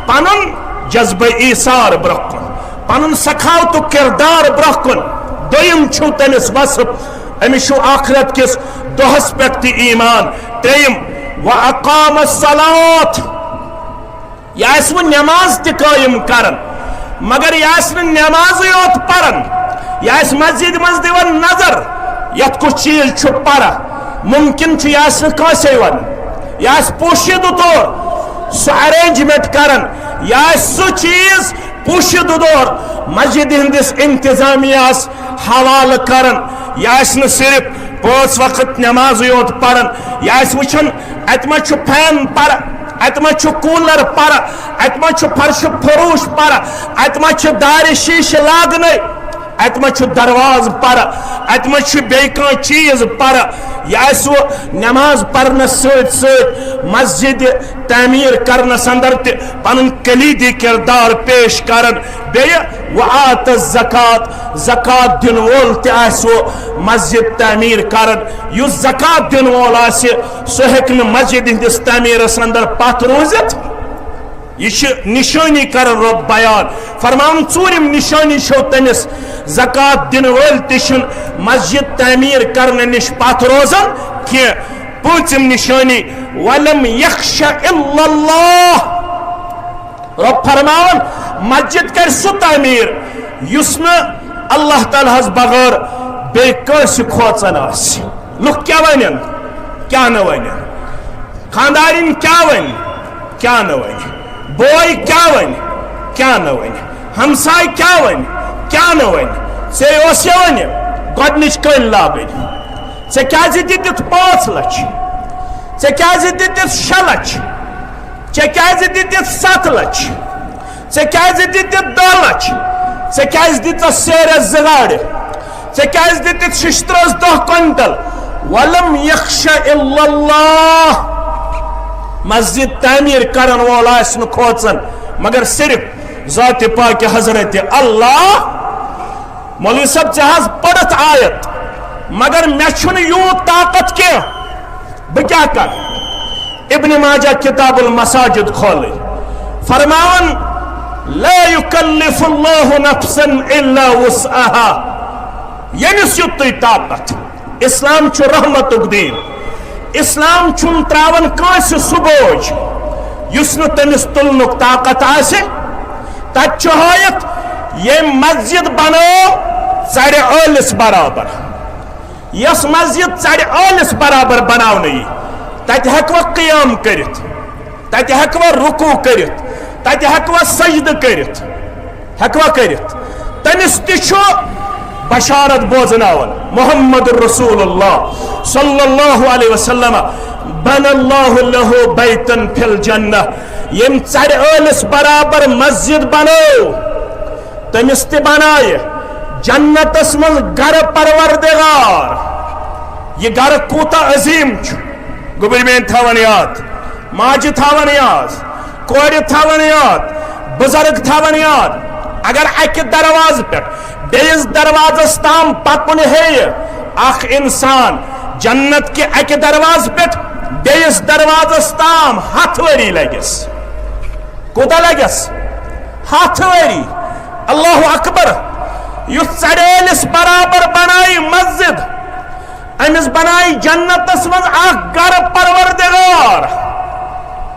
پنُن جذبہ ایثار برٛونٛہہ کُن، پنُن سخاوتُک کردار برٛونٛہہ کُن۔ دوٚیِم چھُو تٔمِس وصف، أمِس چھُ آخرت کِس دۄہس پٮ۪ٹھ تہِ ایمان۔ ترٛیٚیِم، واقام الصلاۃ، یہِ آسہِ وۄنۍ نماز تہِ قٲیِم کران، مگر یہِ آسہِ نہٕ نمازٕے یوت پران، یہِ آسہِ مسجدِ منٛز دِوان نظر، یتھ کُس چیٖز چھُ پرٕ۔ ممکن چھُ یہِ آسہِ نہٕ کٲنٛسے ونان، یہِ آسہِ پوشیدٕ طور سُہ ارینجمنٹ کران، یہِ آسہِ سُہ چیٖز پوشیدٕ طور مسجدِ ہٕنٛدِس انتظامیہس حوالہٕ کران۔ یہِ آسہِ نہٕ صرف پانٛژھ وقت نمازٕے یوت پران، یہِ آسہِ وٕچھان اتہِ ما چھُ فین پرٕ، اتہِ ما چھُ کوٗلر پرٕ، اتہِ ما چھُ فرشہٕ فروش پرٕ، اتہِ ما چھِ دارِ شیٖشہٕ لاگنے، اتہِ ما چھُ دروازٕ پرٕ، اتہِ ما چھُ بیٚیہِ کانٛہہ چیٖز پرٕ۔ یہِ آسہِ وۄنۍ نماز پرنس سۭتۍ سۭتۍ مسجدِ تعمیٖر کرنس اندر تہِ پنُن کلیدی کردار پیش کران۔ بیٚیہِ وآت الزکات، زکات دِنہٕ وول تہِ آسہِ وۄنۍ مسجد تعمیٖر کران۔ یُس زکات دِنہٕ وول آسہِ، سُہ ہیٚکہِ نہٕ مسجد ہٕنٛدِس تعمیٖرس اندر پتھ روٗزِتھ۔ یہِ چھِ نِشٲنی کران رۄب بیان، فرماوان، ژوٗرِم نِشٲنی چھو تٔمِس، زکات دِنہٕ وٲلۍ تہِ چھِنہٕ مسجد تعمیٖر کرنہٕ نِش پتھ روزان کینٛہہ۔ پوٗنٛژِم نِشٲنی، ولم یخش الا اللہ۔ رۄب فرماوان، مسجد کرِ سُہ تعمیٖر یُس نہٕ اللہ تعالیٰ ہس بغٲر بیٚیہِ کٲنٛسہِ کھوژان آسہِ۔ لُکھ کیٛاہ ونن، کیٛاہ نہٕ ونن، خاندارِنۍ کیٛاہ ونہِ، کیٛاہ نہٕ ونہِ، بوے کیٛاہ ونہِ، کیٛاہ نہٕ ونہِ، ہمساے کیٛاہ ونہِ، کیٛاہ نہٕ ونہِ۔ ژےٚ اوس یہِ ونہِ گۄڈنِچ کٔلۍ لاگٕنۍ، ژےٚ کیٛازِ دِتِتھ پانٛژھ لچھ، ژےٚ کیٛازِ دِتِتھ شےٚ لچھ، ژےٚ کیٛازِ دِتِتھ ستھ لچھ؟ ژےٚ کیٛازِ دِتِتھ دَہ لَچھ؟ ژےٚ کیٛازِ دِژَتھ سیرَس زٕ گاڑِ؟ ژےٚ کیٛازِ دِتِتھ شِشتٕرَس دَہ کویِنٹَل؟ وَلَمْ يَخْشَ إِلَّا اللَّهَ۔ مسجد تعمیٖر کَرَن وول آسہِ نہٕ کھوژان، مگر صرف ذاتِ پاکِ حضرت اللہ۔ مولوی صٲب، ژےٚ حظ پٔرٕتھ آیت، مگر مےٚ چھُنہٕ یوٗت طاقت کینٛہہ۔ بہٕ کیٛاہ کرٕ؟ ابن ماجہ کتاب المساجد کھولٕے، فرماوان، لا یکلف اللہ نفسا الا وسعها۔ ییٚمِس یُتُے طاقت۔ اسلام چھُ رحمتُک دیٖن۔ اسلام چھُنہٕ تراوان کٲنٛسہِ سُہ بوج یُس نہٕ تٔمِس تُلنُک طاقت آسہِ۔ تتہِ چھُ ہٲیِتھ، ییٚمۍ مسجد بنٲو ژرِ ٲلِس برابر۔ یۄس مسجد ژرِ ٲلِس برابر بناونہٕ یی، تتہِ ہیٚکوا قیام کٔرِتھ، تتہِ ہیٚکوا رکوع کٔرِتھ، تتہِ ہیٚکوا سجدٕ کٔرِتھ، ہیٚکوا کٔرِتھ؟ تٔمِس تہِ چھُ بشارت بوزناوان محمد رسول اللہ صلی اللہ علیہ وسلم، بنى الله له بيتا في الجنة۔ ییٚمۍ ژرِ ٲلِس برابر مسجد بنٲو، تٔمِس تہِ بنایہِ جنتس منٛز گرٕ پروردگار۔ یہِ گرٕ کوٗتاہ عظیٖم چھُ۔ گوٚبٕرۍ میٲنۍ تھاوان یاد، ماجہِ تھاوان یاد، کورِ تھاوان یاد، بُزرگ تھاوان یاد۔ اگر اکہِ دروازٕ پٮ۪ٹھ بیٚیِس دروازس تام پکُن ہیٚیہِ اکھ انسان جنت کہِ اکہِ دروازٕ پٮ۪ٹھ بیٚیِس دروازس تام، ہتھ ؤری لگٮ۪س۔ کوٗتاہ لگٮ۪س؟ ہتھ ؤری۔ اللہ اکبر۔ یُس ژرِ ٲلِس برابر بنایہِ مسجد، أمِس بنایہِ جنتس منٛز اکھ گرٕ پروردگار۔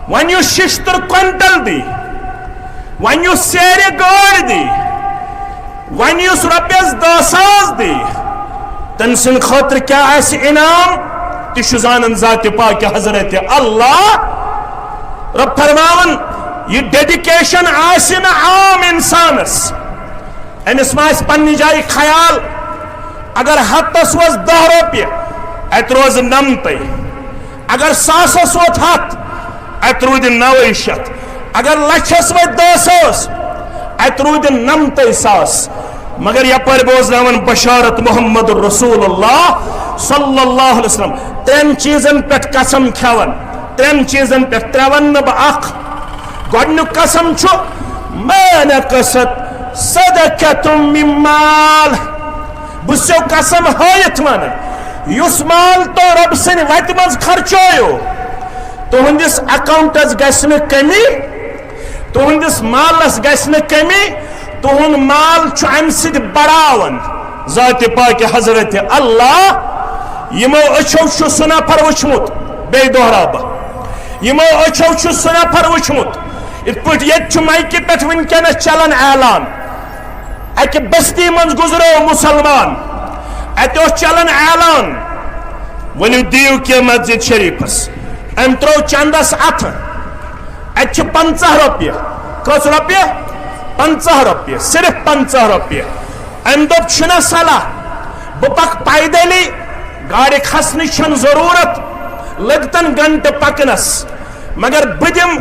وۄنۍ یُس شِشتٕر کوینٹل دی، وۄنۍ یُس سیرِ گٲڑۍ دی، وۄنۍ یُس رۄپیس دہ ساس دی، تٔمۍ سٕنٛدِ خٲطرٕ کیٛاہ آسہِ انعام؟ تہِ چھُ زانان ذاتِ پاکِ حضرت اللہ۔ رۄب فرماوان، یہِ ڈیڈیکیشن آسہِ نہٕ عام انسانس۔ أمِس ما آسہِ پننہِ جایہِ خیال، اگر ہتس اوس دہ رۄپیہِ، اتہِ روزٕ نمتٕے۔ اگر ساسس ووت ہتھ، اتہِ روٗدِ نوے شتھ۔ اگر لچھس وٲتۍ دہ ساس، اتہِ روٗدِ نمتَے ساس۔ مگر یپٲرۍ بوزناوان بشارت محمد رسول اللہ صلی اللہ علیہ وسلم۔ ترٛٮ۪ن چیٖزن پٮ۪ٹھ قسم کھٮ۪وان، ترٛٮ۪ن چیٖزن پٮ۪ٹھ، ترٛےٚ ونہٕ نہٕ بہٕ، اکھ، گۄڈٕنیُک قسم چھُ، "ما نقصت صدقة من مال"۔ بہٕ چھُسو قسم ہٲیِتھ ونان، یُس مال تۄہہِ رۄب سٕنٛدِ وتہِ منٛز خرچٲیِو، تُہنٛدِس اکاؤنٹس گژھِ نہٕ کمی، تُہنٛدِس مالس گژھِ نہٕ کمی، تُہنٛد مال چھُ امہِ سۭتۍ بڑاوان۔ ذاتِ پاکہِ حضرت اللہ، یِمو أچھو چھُ سُہ نفر وُچھمُت، بیٚیہِ دۄہراو بہٕ، یِمو أچھو چھُ سُہ نفر وُچھمُت، یِتھ پٲٹھۍ ییٚتہِ چھُ مایکہِ پٮ۪ٹھ وٕنکیٚنس چلان اعلان، اکہِ بستی منٛز گُزریو مسلمان، اتہِ اوس چلان اعلان، "ؤلِو دِیِو کینٛہہ مسجد شریفس"۔ أمۍ ترٛوو چندس اتھٕ، اتہِ چھِ پنژاہ رۄپیہِ۔ کٔژ رۄپیہِ؟ پنژاہ رۄپیہِ، صرف پنژاہ رۄپیہِ۔ أمۍ دوٚپ، "چھُنہ صلاح، بہٕ پکہٕ پیدلی، گاڑِ کھسنٕچ چھنہٕ ضروٗرت، لٔگۍ تن گنٹہٕ پکنس، مگر بہٕ دِمہٕ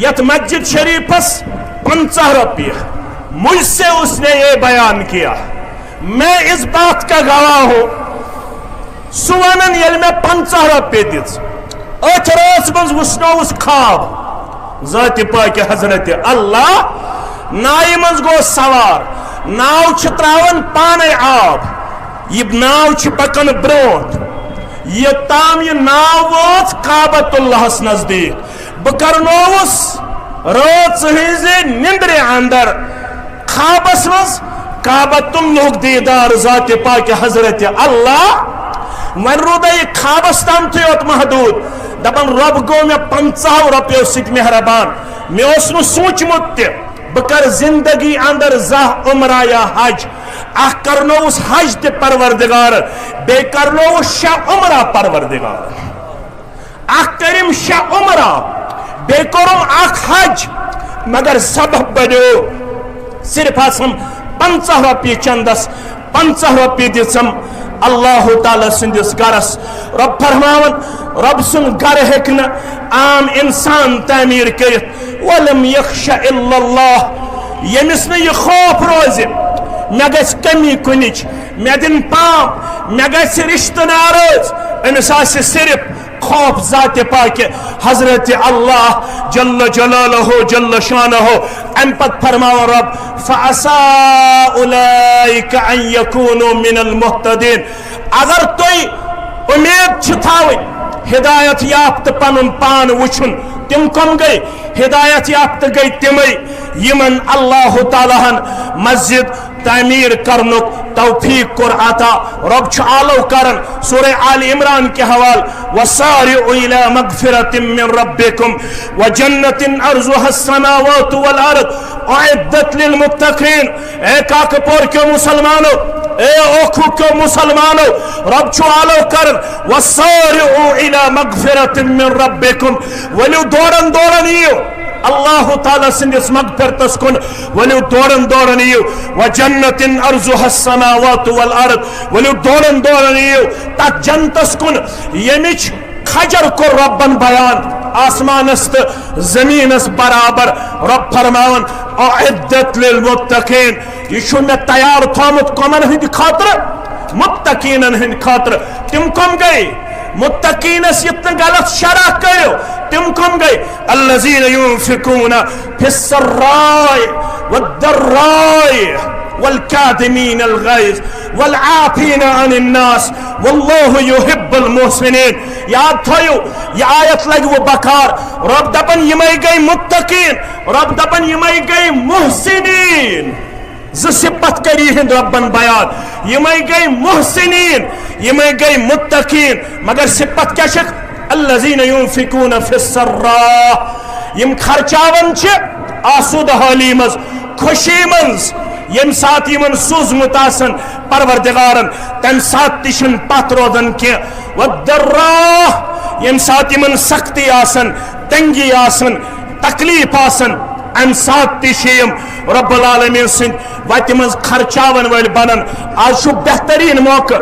یتھ مسجد شریفس پنژاہ رۄپیہِ۔" مجھ سے اس نے یہ بیان کیا، میں اس بات کا گواہ ہوں۔ سُہ ونان، ییٚلہِ مےٚ پنژاہ رۄپیہِ دِژ، أتھۍ رٲژ منٛز وُچھنووُس خواب، ذاتِ پاکہِ حضرت اللہ ناوِ منٛز گوٚو سوار، ناو چھِ تراوان پانے آب، یہِ ناو چھِ پکان برونٛٹھ، یوٚتام یہِ ناو وٲژ کعبۃ اللہس نزدیٖک۔ بہٕ کرنووُس رٲژ ہٕنٛزِ نِندرِ اندر خوابس منٛز کعبۃ اللہُک دیٖدار، ذاتِ پاکہِ حضرت اللہ۔ وۄنۍ روٗدے یہِ خوابس تامتھٕے یوت محدوٗد۔ دپان، رۄب گوٚو مےٚ پنژاہو رۄپیو سۭتۍ مہربان۔ مےٚ اوس نہٕ سوٗنچمُت تہِ بہٕ کرٕ زندگی اندر زانٛہہ عمرہ یا حج۔ اکھ کرنووُس حج تہِ پروردگار، بیٚیہِ کرنووُس شےٚ عمرہ پروردگار۔ اکھ کٔرِم شےٚ عمرہ، بیٚیہِ کوٚرُم اکھ حج، مگر سبب بنیو صرف آسم پنژاہ رۄپیہِ چندس، پنژاہ رۄپیہِ دِژم اللہ تعالیٰ سٕنٛدِس گرس۔ رۄب فرماوان، رۄب سُنٛد گرٕ ہیٚکہِ نہٕ عام انسان تعمیٖر کٔرِتھ۔ ولم یخش الا اللہ، ییٚمِس نہٕ یہِ خوف روزِ، مےٚ گژھِ کمی کُنِچ، مےٚ دِن پاپ، مےٚ گژھِ رشتہٕ ناراض، أمِس آسہِ صرف خوف ذاتِ پاکہِ حضرت اللہ جل جلالہ جل شانہ۔ امہِ پتہٕ فرماوان رۄب، فعسیٰ اولئک ان یکونوا من المہتدین۔ اگر تُہۍ اُمید چھِ تھاوٕنۍ ہدایت یافتہٕ پنُن پان وٕچھُن، تِم کم گٔے؟ ہدایت یافتہٕ گٔے تِمے یِمن اللہ تعالیٰ ہن مسجد تعمیٖر کرنُک توفیٖق کوٚر عطا۔ رۄب چھُ آلو کران سورہ آل عمران کہِ حوالہٕ، "وسارعوا الی مغفرۃ من ربکم وجنۃ عرضها السماوات والارض اعدت للمتقین۔" اے کاکہٕ پور کیو مسلمانو، اے اوکھو کیو مسلمانو، رۄب چھُ آلو کران، "وسارعوا الی مغفرۃ من ربکم"، ؤلِو دورن دورن یِیِو اللہ تعالیٰ سٕنٛدِس مغفرتس کُن، ؤلِو دورن دورن یِیِو، "وجنۃ عرضها السماوات والارض"، ؤلِو دورن دورن یِیِو تتھ جنتس کُن، ییٚمِچ کھجر کوٚر رۄبن بیان، آسمانس تہٕ زٔمیٖنس برابر۔ رۄب فرماوان، "اعدت للمتقین"، یہِ چھُ مےٚ تیار تھومُت کۄمن ہٕنٛدِ خٲطرٕ؟ متقیٖنن ہٕنٛدِ خٲطرٕ۔ تِم کم گٔے؟ متقیٖنس یِتھ نہٕ غلط شرح کٔرِو، تِم کم گٔے؟ الذین ینفقون فی السراء والضراء والکاظمین الغیظ والعافین عن الناس واللہ یحب المحسنین۔ یاد تھٲیِو، یہِ آیت لگہِ وۄنۍ بکار۔ رۄب دپان، یِمے گٔے متقیٖن، رۄب دپان، یِمے گٔے محسنین۔ زٕ صفت کٔر یِہِنٛد رۄبن بیان، یِمے گٔے محسنین، یِمے گٔے متقیٖن۔ مگر صفت کیٛاہ چھکھ؟ الذین ینفقون فی السراء، یِم خرچاوان چھِ آسودٕ حٲلی منٛز، خوشی منٛز، ییٚمہِ ساتہٕ یِمن سوٗزمُت آسن پروردگارن، تمہِ ساتہٕ تہِ چھِنہٕ پتھ روزان کینٛہہ۔ والضراء، ییٚمہِ ساتہٕ یِمن سختی آسن، تنگی آسن، تکلیف آسن، امہِ ساتہٕ تہِ چھِ یِم رب العالمین سٕنٛدِ وتہِ منٛز خرچاون وٲلۍ بنان۔ آز چھُ بہترین موقع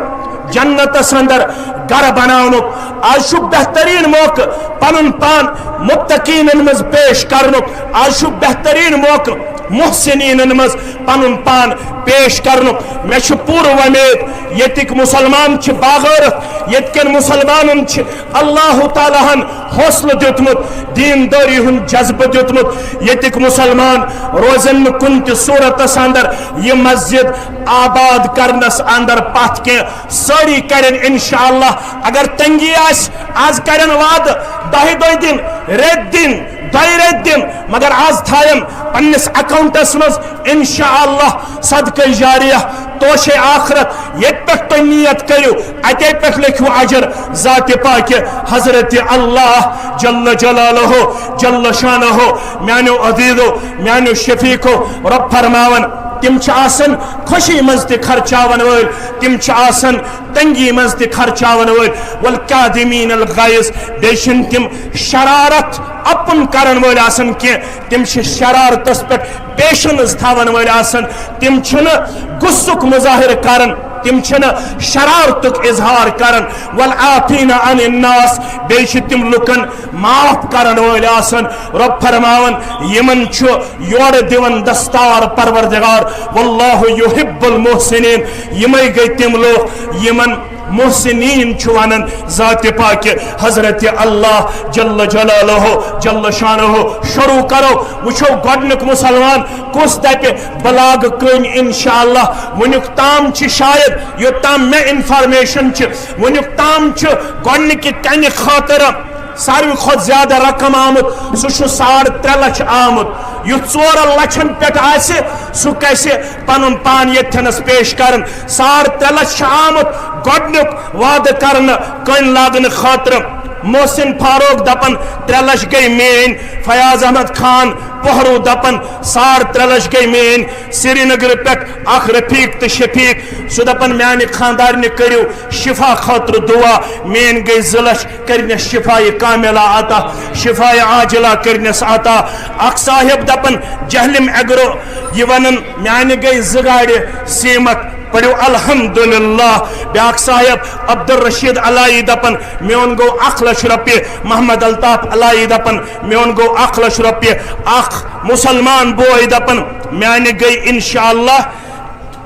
جنتس اندر گرٕ بناونُک، آز چھُ بہترین موقع پنُن پان متقیٖنن منٛز پیش کرنُک، آز چھُ بہترین موقع محسنینن منٛز پنُن پان پیش کرنُک۔ مےٚ چھُ پوٗرٕ وۄمید، ییٚتِکۍ مُسلمان چھِ باغٲرتھ، ییٚتہِ کٮ۪ن مُسلمانن چھِ اللہ تعالیٰ ہن حوصلہٕ دیُتمُت، دیندٲری ہُنٛد جذبہٕ دیُتمُت۔ ییٚتِکۍ مُسلمان روزن نہٕ کُنہِ تہِ صوٗرتس اندر یہِ مسجد آباد کرنس اندر پتھ کینٛہہ۔ سٲری کرن انشاءاللہ، اگر تنگی آسہِ، آز کرن وعدٕ، دۄہہِ دۄہہِ دِن، رٮ۪تۍ دِن، دۄیہِ رٮ۪تۍ دِن، مگر آز تھاون پننِس اکاؤنٹس منٛز انشاءاللہ صدقہ جاریہ، توشے آخرت۔ ییٚتہِ پٮ۪ٹھ تُہۍ نیت کٔرِو، اتے پٮ۪ٹھ لیکھِو اجر ذات پاک حضرت اللہ جل جلالہ، جل شانہ۔ میانیو عزیزو، میانیو شفیقو، رب فرماون، تِم چھِ آسان خوشی منٛز تہِ خرچاون وٲلۍ، تِم چھِ آسان تنگی منٛز تہِ خرچاون وٲلۍ۔ والکاظمین الغیظ، بیٚیہِ چھِنہٕ تِم شرارت اپُن کرن وٲلۍ آسان کینٛہہ، تِم چھِ شرارتس پٮ۪ٹھ پیشنس تھاون وٲلۍ آسان، تِم چھِنہٕ غصُک مظاہرٕ کران، تِم چھِنہٕ شرارتُک اظہار کران۔ والعافین عن الناس، بیٚیہِ چھِ تِم لُکن معاف کرن وٲلۍ آسان۔ رب فرماوان، یِمن چھُ یورٕ دِوان دستار پروردگار، واللہ یحب المحسنین، یِمے گٔے تِم لوٗکھ یِمن محسنین چھُ ونان ذات پاک حضرت اللہ جل جلالہ جل شانہ۔ شروع کرو، وٕچھو گۄڈنیُک مسلمان کُس دپہِ بہٕ لاگہٕ کٔنۍ انشاءاللہ۔ وٕنیُک تام چھِ شاید، یوٚتام مےٚ انفارمیشن چھِ، وٕنیُک تام چھِ گۄڈنِکہِ کنہِ خٲطرٕ ساروی کھۄتہٕ زیادٕ رقم آمُت، سُہ چھُ ساڑ ترٛےٚ لچھ آمُت۔ یُس ژورن لچھن پٮ۪ٹھ آسہِ، سُہ گژھِ پنُن پان ییٚتھٮ۪نس پیش کرُن۔ ساڑ ترٛےٚ لچھ چھُ آمُت گۄڈنیُک وعدٕ کرنہٕ کٔنۍ لاگنہٕ خٲطرٕ۔ محسن فاروق دپان، ترٛےٚ لچھ گٔے میٲنۍ۔ فیاض احمد خان پوہرو دپان، ساڑ ترٛےٚ لچھ گٔے میٲنۍ۔ سرینگرٕ پٮ۪ٹھ اکھ رفیق تہٕ شفیق، سُہ دپان، میانہِ خاندارنہِ کٔرِو شفا خٲطرٕ دعا، میٲنۍ گٔے زٕ لچھ، کٔرنس شفایہِ کاملہ عطا، شفایہِ عاجلہ کٔرنس عطا۔ اکھ صاحب دپان، جہلم ایگرو، یہِ ونان، میانہِ گٔے زٕ گاڑِ سیمٹ، پٔرِو الحمدللہ۔ بیاکھ صاحب عبدالرشید علائی دپان، میون گوٚو اکھ لچھ رۄپیہِ۔ محمد الطاف علائی دپان، میون گوٚو اکھ لچھ رۄپیہِ۔ اکھ مسلمان بوے دپان، میانہِ گٔے انشاءاللہ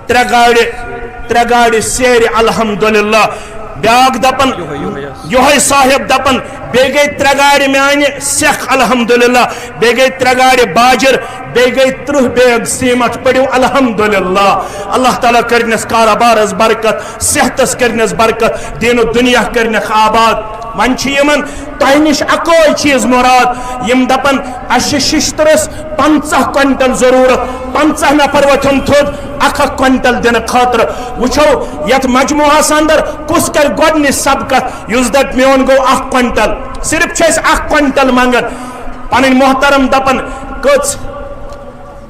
ترٛےٚ گاڑِ، ترٛےٚ گاڑِ سیرِ الحمدللہ۔ بیاکھ دپان، یۄہے، یۄہے آسہِ۔ یۄہے صاحب دپان، بیٚیہِ گٔے ترٛےٚ گاڑِ میانہِ سیٚکھ الحمدللہ، بیٚیہِ گٔے ترٛےٚ گاڑِ باجر، بیٚیہِ گٔے ترٕٛہ بیگ سیمٹ۔ پٔرِو الحمدللہ۔ اللہ تعالیٰ کٔرنس کاربارس برکت، صحتس کٔرنس برکت، دین و دنیا کٔرنکھ آباد۔ وۄنۍ چھِ یِمن تۄہہِ نِش اکوے چیٖز مراد، یِم دپن، اسہِ چھِ ششترس پنژاہ کوینٹل ضروٗرت، پنژاہ نفر وۄتھن تھوٚد اکھ اکھ کوینٹل دِنہٕ خٲطرٕ۔ وٕچھو یتھ مجموعس اندر کُس کرِ گۄڈنِچ سبقت، یُس دپہِ میون گوٚو اکھ کوینٹل۔ صرف چھِ أسۍ اکھ کوینٹل منگان۔ پنٕنۍ محترم دپن، کٔژ؟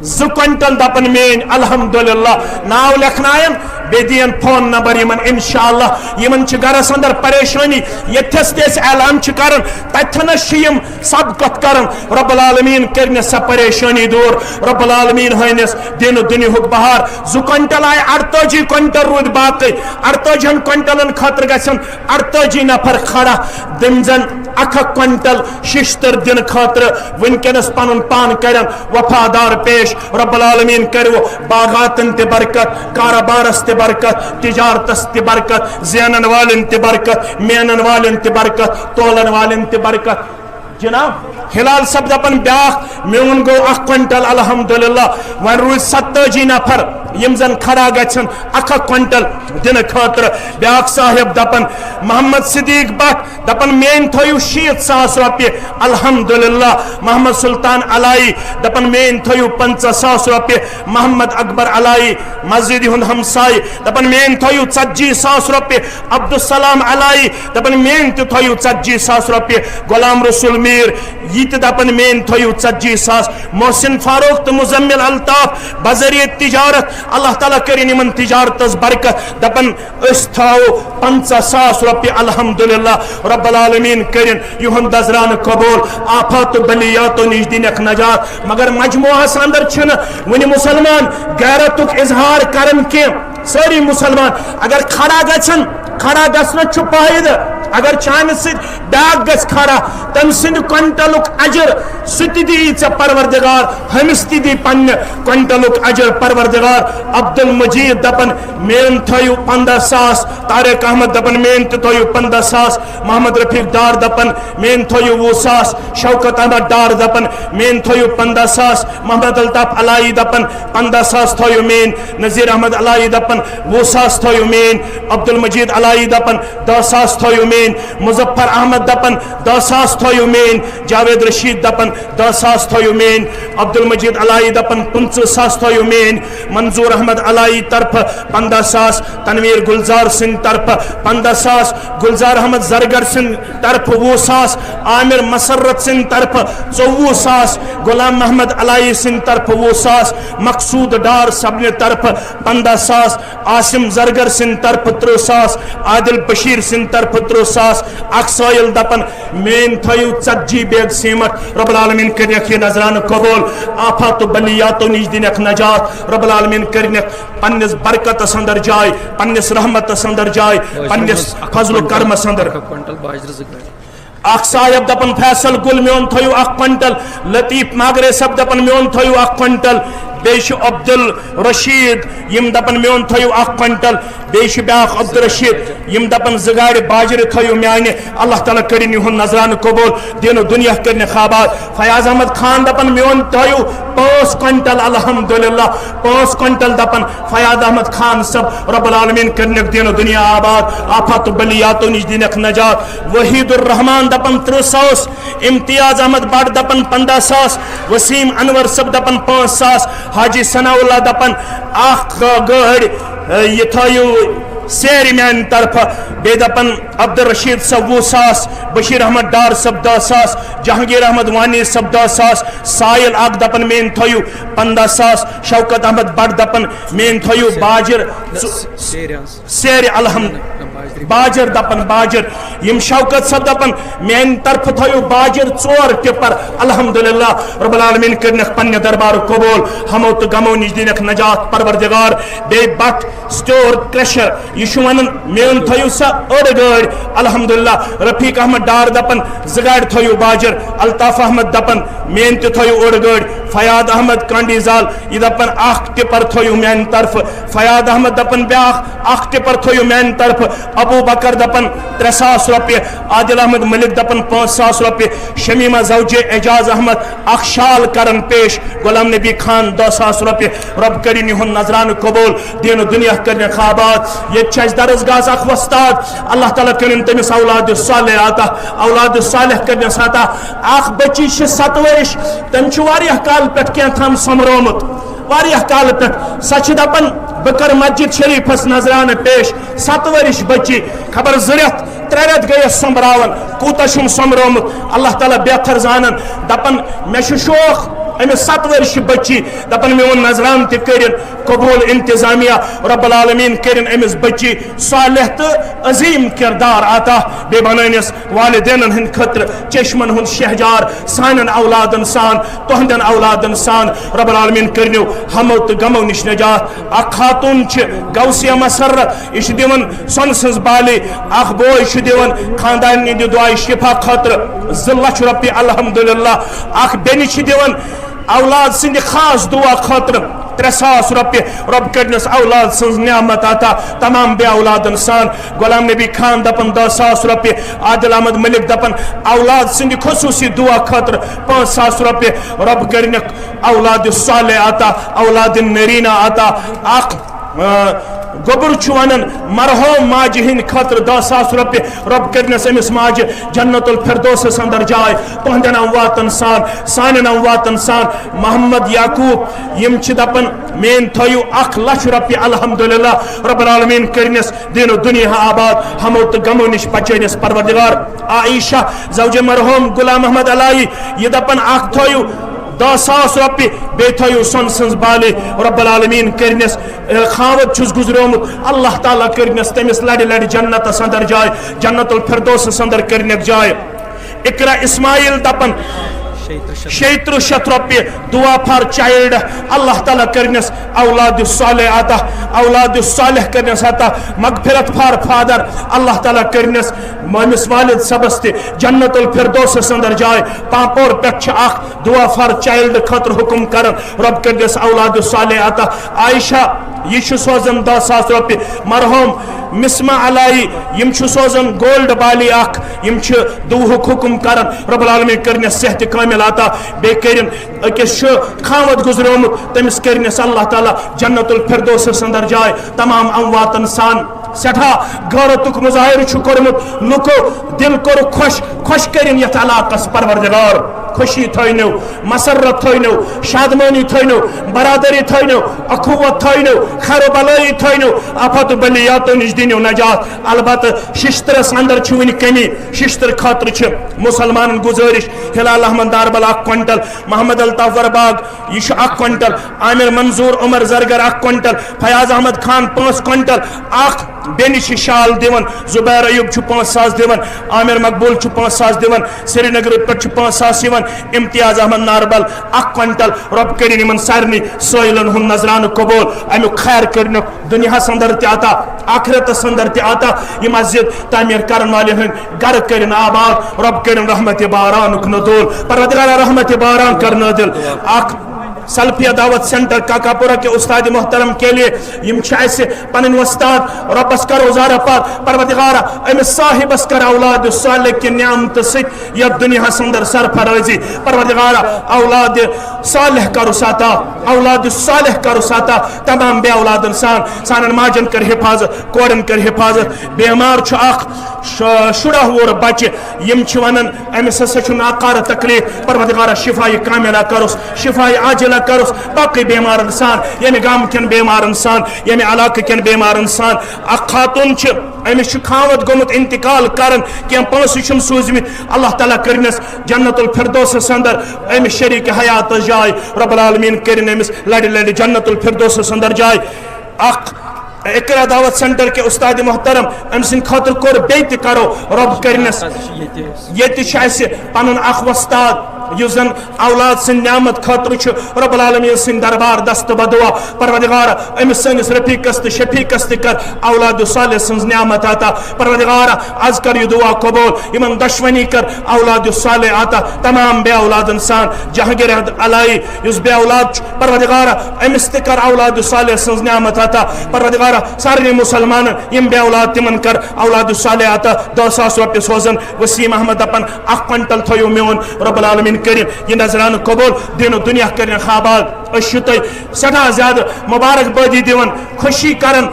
زٕ کوینٹل دپن میٲنۍ، الحمدللہ۔ ناو لیکھناین، بیٚیہِ دِین فون نمبر یِمن، انشاءاللہ۔ یِمن چھِ گرس اندر پریشٲنی، ییٚتھس تہِ أسۍ اعلان چھِ کران، تتھنس چھِ یِم سبقت کران۔ رب العالمین کٔرنس سۄ پریشٲنی دوٗر، رب العالمین ہٲینس دین و دنیاہُک بہار۔ زٕ کوینٹل آیہِ، اَرتٲجی کوینٹل روٗدۍ باقٕے۔ اَرتٲجِہن کوینٹلن خٲطرٕ گژھن اَرتٲجی نفر کھڑا، دِم زن اکھ اکھ کوینٹل ششتر دِنہٕ خٲطرٕ۔ وٕنکیٚنس پنُن پان کرن وفادار پیش۔ رب العالمین کرِ باغاتن تہِ برکت، کاربارس تہِ برکت، تجارتس تہِ برکت، زینن والٮ۪ن تہِ برکت، مینن والٮ۪ن تہِ برکت، تولن والٮ۪ن تہِ برکت۔ جناب، ہلال صٲب دپان بیاکھ، میون گوٚو اکھ کوینٹل الحمدللہ۔ وۄنۍ روٗدۍ ستٲجی نفر، یِم زن کھڑا گژھن اکھ اکھ کوینٹل دِنہٕ خٲطرٕ۔ بیاکھ صاحب دپان، محمد صدیق بٹ دپان، میٲنۍ تھٲیِو شیٖتھ ساس رۄپیہِ۔ الحمدللہ۔ محمد سلطان علائی دپان، میٲنۍ تھٲیِو پنژاہ ساس رۄپیہِ۔ محمد اکبر علائی، مسجد ہُنٛد ہمساے، دپان، میٲنۍ تھٲیِو ژتجی ساس رۄپیہِ۔ عبدالسلام علائی دپان، میٲنۍ تہِ تھٲیِو ژتجی ساس رۄپیہِ۔ غلام رسول میر، یہِ تہِ دپان، میٲنۍ تھٲیِو ژتجی ساس۔ محسن فاروق تہٕ مزمل الطاف بذریعہ تجارت، اللہ تعالیٰ کٔرِن یِمن تجارتس برکت۔ دپان، أسۍ تھاوو پنژاہ ساس رۄپیہِ، الحمدللہ۔ رب العالمین کٔرِن یِہُنٛد نذرانہٕ قبول، آفات و بلیاتو نِش دِنکھ نجات۔ مگر مجموعس اندر چھِنہٕ وُنہِ مسلمان غیرتُک اظہار کران کینٛہہ۔ سٲری مسلمان اگر کھڑا گژھن، کھڑا گژھنس چھُ فٲیدٕ، اگر چانہِ سۭتۍ بیاکھ گژھِ کھڑا، تٔمۍ سٕنٛدِ کوینٹلُک اجر، سُہ تہِ دِیی ژےٚ پروردگار، ہُمِس تہِ دی پننہِ کوینٹلُک اجر پروردگار۔ عبدالمجید دپان، مین تھٲیِو پنٛداہ ساس۔ طارق احمد دپان، مین تہِ تھٲیِو پنٛداہ ساس۔ محمد رفیق ڈار دپان، مین تھٲیِو وُہ ساس۔ شوکت احمد ڈار دپان، مین تھٲیِو پنٛداہ ساس۔ محمد الطاف الائی دپان، پنٛداہ ساس تھٲیِو مین۔ نذیر احمد الائی دپان، وُہ ساس تھٲیِو مین۔ عبدالمجید الائی دپان، دہ ساس تھٲیِو مین۔ مظفر احمد دپان، دہ ساس تھٲیِو مین۔ جاوید رشید دپان، دہ ساس تھٲیِو مین۔ عبدالمجید الائی دپان، پٕنٛژٕہ ساس تھٲیِو مین۔ منظور احمد الائی طرفہٕ پنٛداہ ساس، تنویر گلزار سٕنٛدِ طرفہٕ پنٛداہ ساس، گلزار احمد زرگر سٕنٛدِ طرفہٕ وُہ ساس، عامر مسرت سٕنٛدِ طرفہٕ ژوٚوُہ ساس، غلام محمد الائی سٕنٛدِ طرفہٕ وُہ ساس، مقصود ڈار صٲبنہِ طرفہٕ پنٛداہ ساس، عاصم زرگر سٕنٛدِ طرفہٕ ترٕٛہ ساس، عادل بشیر سٕنٛدِ طرفہٕ ترٕٛہ ساس۔ اکھ سائل دپان، مین تھٲیِو ژتجی بیگ سیمٹ، رب العالمین کٔرِنکھ یہِ نذرانہٕ قبول، آفات و بلیاتو نِش دِنکھ نجات، رب العالمین کٔرِنکھ پننِس برکتس اندر جاے، پننِس رحمتس اندر جاے، پننِس فضل و کرمس اندر۔ اکھ صاحب دپان، فیصل گل میون تھٲیِو اکھ کوینٹل، لطیف ماگرے صٲب دپان، میون تھٲیِو اکھ کوینٹل، بیٚیہِ چھُ عبدالرشید، یِم دپان، میون تھٲیِو اکھ کوینٹل، بیٚیہِ چھُ بیٛاکھ عبدالرشید، یِم دپان، زٕ گاڑِ باجرِ تھٲیِو میانہِ، اللہ تعالیٰ کٔرِن یِہُنٛد نذرانہٕ قبول، دین و دُنیا کٔرِنَکھ آباد۔ فیاض احمد خان دپان، میون تھٲیِو پانٛژھ کوینٹل، الحمدللہ، پانٛژھ کوینٹل دپان، فیاض احمد خان صٲب، رب العالمین کٔرِنَکھ دین و دُنیا آباد، آفات و بلیاتو نِش دِنَکھ نجات۔ وحید الرحمان دپان، ترٕٛہ ساس، امتیاز احمد بٹ دپان، پنٛداہ ساس، وسیم انور صٲب دپان، پانٛژھ ساس، حاجی ثناء اللہ دپان، اکھ گٲڑۍ، اے، یہِ تھٲیِو سیرِ میانہِ طرفہٕ۔ بیٚیہِ دپان عبدالرشید صٲب وُہ ساس، بشیر احمد ڈار صٲب دہ ساس، جہانگیر احمد وانی صٲب دہ ساس، سائل اکھ دپان، مین تھٲیِو پنٛداہ ساس، شوکت احمد بٹ دپان، مین تھٲیِو باجر ژ-، سیرِ الحمد، باجر دپان، باجر۔ یِم شوکت صٲب دپان، میانہِ طرفہٕ تھٲیِو باجر ژور ٹِپر۔ الحمدللہ، رب العالمین کٔرِنَکھ پننہِ دربار قبول، ہمو تہٕ غمو نِش دِنَکھ نجات پروردگار۔ بیٚیہِ بٹ سٹور کریشر، یہِ چھُ ونان، میون تھٲیِو سا أڑ گٲڑۍ۔ الحمدللہ، رفیق احمد ڈار دپان، زٕ گاڑِ تھٲیِو باجر۔ الطاف احمد دپان، مین تہِ تھٲیِو أڑ گٲڑۍ۔ فیاض احمد کانڈی زال، یہِ دپان، اکھ ٹِپر تھٲیِو میانہِ طرفہٕ۔ فیاض احمد دپان، بیٛاکھ اکھ ٹِپر تھٲیِو میانہِ طرفہٕ۔ ابو بکر دپان، ترٛےٚ ساس رۄپیہِ۔ عادل احمد ملک دپان، پانٛژھ ساس رۄپیہِ۔ شمیمہ زوجے اعجاز احمد، اکھ شال کران پیش۔ غلام نبی خان، دہ ساس رۄپیہِ۔ رب کٔرِن یِہُنٛد نذرانہٕ قبول، دین و دُنیا کٔرِنَکھ آباد۔ ییٚتہِ چھُ اَسہِ درسگاہس اکھ وۄستاد، اللہ تعالیٰ کٔرِن تٔمِس اولاد صالح عطا، اولاد صالح کٔرِنَس عطا۔ اکھ بچی چھِ ستھ ؤرِش، تٔمۍ چھُ واریاہ کالہٕ پٮ۪ٹھ کینٛہہ تام سۄمبرومُت، واریاہ کالہٕ پٮ۪ٹھ۔ سۄ چھِ دپان، بہٕ کرٕ مسجد شریفس نذرانہٕ پیش۔ ستھ ؤرِش بچی، خبر زٕ رٮ۪تھ، ترٛےٚ رٮ۪تھ گٔیَس سۄمبراوان، کوٗتاہ چھُم سۄمبرومُت، اللہ تعالیٰ بہتر زانان۔ دپان، مےٚ چھُ شوق أمِس ستھ ؤرِش بچی، دپان، میون نذرانہٕ تہِ کٔرِن قبول انتظامیہ، رب العالمین کٔرِن أمِس بچی صالح تہٕ عظیم کردار عطا، بیٚیہِ بنٲونس والدینن ہٕنٛدِ خٲطرٕ چشمن ہُنٛد شہجار، سانٮ۪ن اولادن سان، تُہنٛدٮ۪ن اولادن سان۔ رب العالمین کٔرِنو ہمو تہٕ غمو نِش نجات۔ اکھ خاتون چھِ غوثیہ مسرت، یہِ چھِ دِوان سۄنہٕ سٕنٛز بالی۔ اکھ بوے چھُ دِوان خاندارنہِ ہٕنٛدِ دعایہِ شفا خٲطرٕ زٕ لچھ رۄپیہِ، الحمدللہ۔ اکھ بیٚنہِ چھِ دِوان اولاد سٕنٛدِ خاص دعا خٲطرٕ ترٛےٚ ساس رۄپیہِ۔ رۄب کٔرنَس اولاد سٕنٛز نعمت عطا، تمام بے اولادن سان۔ غلام نبی خان دپان دہ ساس رۄپیہِ۔ عادل احمد ملک دپان اولاد سٕنٛدِ خصوٗصی دعا خٲطرٕ پانٛژھ ساس رۄپیہِ۔ رۄب کٔرنَکھ اولاد صالح عطا، اولاد نرینہ عطا۔ اکھ، آ، گوٚبُر چھُ ونان مرحوم ماجہِ ہٕنٛدِ خٲطرٕ دہ ساس رۄپیہِ۔ رۄب کٔرنَس أمِس ماجہِ جنت الفردوسس اندر جاے، تُہنٛدٮ۪ن امواتن سان، سانٮ۪ن امواتن سان۔ محمد یعقوب، یِم چھِ دپان، مین تھٲیِو اکھ لچھ رۄپیہِ، الحمدللہ، رب العالمین کٔرنَس دین و دنیا آباد، ہمو تہٕ غمو نِش بچٲنِس پروردگار۔ عائشہ زوجِ مرحوم غلام محمد الائی، یہِ دپان، اکھ تھٲیِو دہ ساس رۄپیہِ، بیٚیہِ تھٲیِو سۄنہٕ سٕنٛز بالی، رب العالمین کٔرنَس، اے، خاوند چھُس گُزریومُت، اللہ تعالیٰ کٔرنَس تٔمِس لڑِ لڑِ جنتس اندر جاے، جنت الفردوسس اندر کٔرنَکھ جاے۔ اقرا اسماعیل دپان، شیٚیہِ ترٕٛہ شیٚتھ رۄپیہِ، دعا فار چایلڈ، اللہ تعالیٰ کٔرنس اولاد صالح عطا، اولاد صالح کٔرنس عطا، مغفرت فار فادر، اللہ تعالیٰ کٔرنس میٲنِس والد صٲبس تہِ جنت الفردوسس اندر جاے۔ پامپور پٮ۪ٹھ چھِ اکھ دعا فار چایلڈ خٲطرٕ حکم کران، رۄب کٔرنس اولاد صالح عطا۔ عائشہ، یہِ چھُ سوزان دَہ ساس رۄپیہِ۔ مرحوم مسمہ علائی، یِم چھِ سوزان گولڈ بالی اکھ، یِم چھِ دُعہُک حکم کران، رب العالمین کٔرنس صحت کامل عطا۔ بیٚیہِ کٔرِن أکِس چھُ خاوند گُزریومُت، تٔمِس کٔرنس اللہ تعالیٰ جنت الفردوسس اندر جاے۔ تمام امواتن سان سٮ۪ٹھاہ غٲرتُک مظاہرٕ چھُ کوٚرمُت، لُکو دِل کوٚرُکھ خۄش، خۄش کٔرِن یتھ علاقس پروردگار، خوشی تھٲینو، مسرت تھٲینو، شادمٲنی تھٲینو، برادری تھٲینو، اخوت تھٲینو، خیر و بلٲیی تھٲینو، آفت و بلیاتو نِش دِنو نجات۔ البتہ ششترس اندر چھِ وُنہِ کمی، ششتر خٲطرٕ چھِ مسلمانن گزٲرش، ہلال احمد ناربل اکھ کوینٹل، محمد الطاف ورباغ یہِ چھُ اکھ کوینٹل، عامر منظور عمر زرگر اکھ کوینٹل، فیاض احمد خان پانٛژھ کوینٹل، اکھ بیٚنہِ چھِ شال دِوان، زبیر ایوب چھُ پانٛژھ ساس دِوان، عامر مقبول چھُ پانٛژھ ساس دِوان، سرینگرٕ پٮ۪ٹھ چھُ پانٛژھ ساس یِوان، امتیاز احمد ناربل اکھ کوینٹل۔ رۄب کٔرِن یِمن سارنٕے سٲیلن ہُنٛد نذرانہٕ قبول، امیُک خیر کٔرنُکھ دُنیاہس اندر تہِ عطا، آخرتس اندر تہِ عطا۔ یہِ مسجد تعمیر کرن والٮ۪ن ہٕنٛدۍ گرٕ کٔرِن آباد، رۄب کٔرِن رحمتِ بارانُک نزول، پروردگارا رحمتِ باران کر نازل۔ اکھ سلفیہ دعوت سینٹر کاکاپورہ کے استاد محترم کے لیے، یِم چھِ اَسہِ پنٕنۍ وۄستاد، رۄبس کرو زارہ پار، پروردگارا أمِس صاحبس کر اولاد صالح کہِ نعمتہٕ سۭتۍ یتھ دُنیاہس اندر سرفرازی، پروردگارا اولاد صالح کرُس عطا، اولاد صالح کرُس عطا، تمام بے اولادن سان، سانن ماجن کر حفاظت، کورن کر حفاظت۔ بیمار چھُ اکھ ش-، شُراہ وُہُر بچہِ، یِم چھِ ونان أمِس ہسا چھُ ناکارٕ تکلیف، پروردگارا شفایہِ کاملہ کرُس، شفایہِ عاجلہ کرُس، باقٕے بیمارن سان، ییٚمہِ گامہٕ کٮ۪ن بیمارن سان، ییٚمہِ علاقہٕ کٮ۪ن بیمارن سان۔ اکھ خاتون چھِ، أمِس چھُ خاوند گوٚمُت انتقال کران، کینٛہہ پونٛسہٕ چھِم سوٗزمٕتۍ، اللہ تعالیٰ کٔرنس جنت الفردوسس اندر أمِس شریک حیاتس جاے، رب العالمین کٔرِن أمِس لڑِ لڑِ جنت الفردوسس اندر جاے۔ اکھ اقرا دعوت سینٹر کے استاد محترم، أمۍ سٕنٛدِ خٲطرٕ کوٚر بیٚیہِ تہِ کرو رۄب کٔرنس۔ ییٚتہِ چھُ اَسہِ پنُن اکھ وۄستاد، یُس زن اولاد سٕنٛدِ نعمت خٲطرٕ چھُ رب العالمین سٕنٛدِ دربار دست بدعا۔ پروردگار، أمِس سٲنِس رفیقس تہٕ شفیقس تہِ کر اولاد صالح سٕنٛز نعمت عطا۔ پروردگار، از کر یہِ دعا قبول، یِمن دۄشوٕنی کر اولاد صالح عطا۔ تمام بے اولادن سان جہانگیر احمد علائی یُس بے اولاد چھُ، پروردگار، أمِس تہِ کر اولاد صالح سٕنٛز نعمت عطا۔ پروردگار، سارنٕے مسلمانن یِم بے اولاد، تِمن کر اولاد صالح عطا۔ دَہ ساس رۄپیہِ سوزن وسیم احمد، دپان اکھ کوینٹل تھٲیِو میون، رب العالمین کٔرِن یہِ نذرانہٕ قبول، دِنہٕ دُنیا کٔرِن آباد۔ أسۍ چھِ تۄہہِ سٮ۪ٹھاہ زیادٕ مبارک بٲدی دِوان، خوشی کران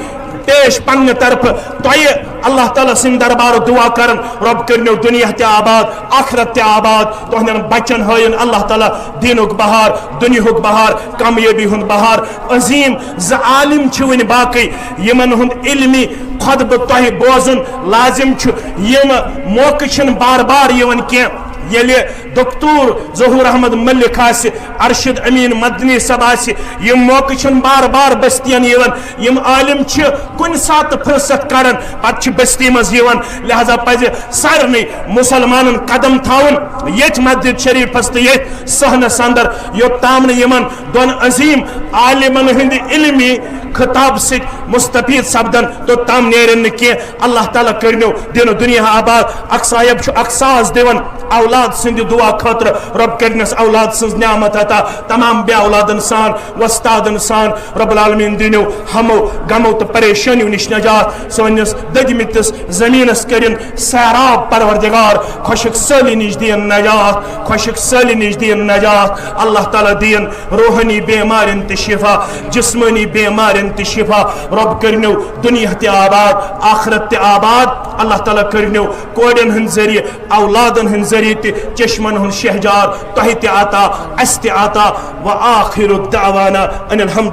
پیش پننہِ طرفہٕ تۄہہِ، اللہ تعالیٰ سٕنٛدِ دربارٕ دعا کران، رۄب کٔرِنو دُنیا تہِ آباد، آخرت تہِ آباد، تُہنٛدٮ۪ن بچن ہٲیِن اللہ تعالیٰ دیٖنُک بہار، دُنیاہُک بہار، کامیٲبی ہُنٛد بہار۔ عظیٖم زٕ عالم چھِ وٕنہِ باقٕے، یِمن ہُنٛد علمی خطبہٕ تۄہہِ بوزُن لازم چھُ۔ یِم موقعہٕ چھِنہٕ بار بار یِوان کینٛہہ۔ ییٚلہِ دکتور ظہور احمد ملک آسہِ، ارشد امین مدنی صٲب آسہِ، یِم موقعہٕ چھِنہٕ بار بار بستین یِوان۔ یِم عالم چھِ کُنہِ ساتہٕ فرصت کڑان، پتہٕ چھِ بستی منٛز یِوان۔ لہذا پزِ سارنٕے مسلمانن قدم تھاوُن ییٚتھۍ مسجد شریفس تہٕ ییٚتھۍ صحنس اندر، یوٚت تام نہٕ یِمن دۄن عظیٖم عالمن ہٕنٛدِ علمی خطاب سۭتۍ مستفید سپدن، توٚت تام نیرن نہٕ کینٛہہ۔ اللہ تعالیٰ کٔرنو دِنہٕ دُنیا آباد۔ اکھ صاحب چھُ اکھ ساس دِوان اولاد سٕنٛدِ دعا خٲطرٕ، رۄب کٔرنس اولاد سٕنٛز نعمت عطا۔ تمام بے اولادن سان، وۄستادن سان، رب العالمین دِنو ہمو غمو تہٕ پریشٲنیو نِش نجات۔ سٲنِس دٔدمٕتِس زٔمیٖنس کٔرِن سیراب پروردگار، خۄشک سٲلی نِش دِیِن نجات، خۄشک سٲلی نِش دِیِن نجات۔ اللہ تعالیٰ دِیِن روحٲنی بیمارٮ۪ن تہِ شفا، جسمٲنی بیمارٮ۪ن تہِ شفا۔ رۄب کٔرنو دُنیا تہِ آباد، آخرت تہِ آباد۔ اللہ تعالیٰ کٔرنو کورٮ۪ن ہٕنٛدۍ ذٔریعہٕ، اولادن ہٕنٛدۍ ذٔریعہٕ تہِ چشمن ہُنٛد شہجار تۄہہِ تہِ عطا، اسہِ تہِ عطا۔ وآخر دعوانا ان الحمد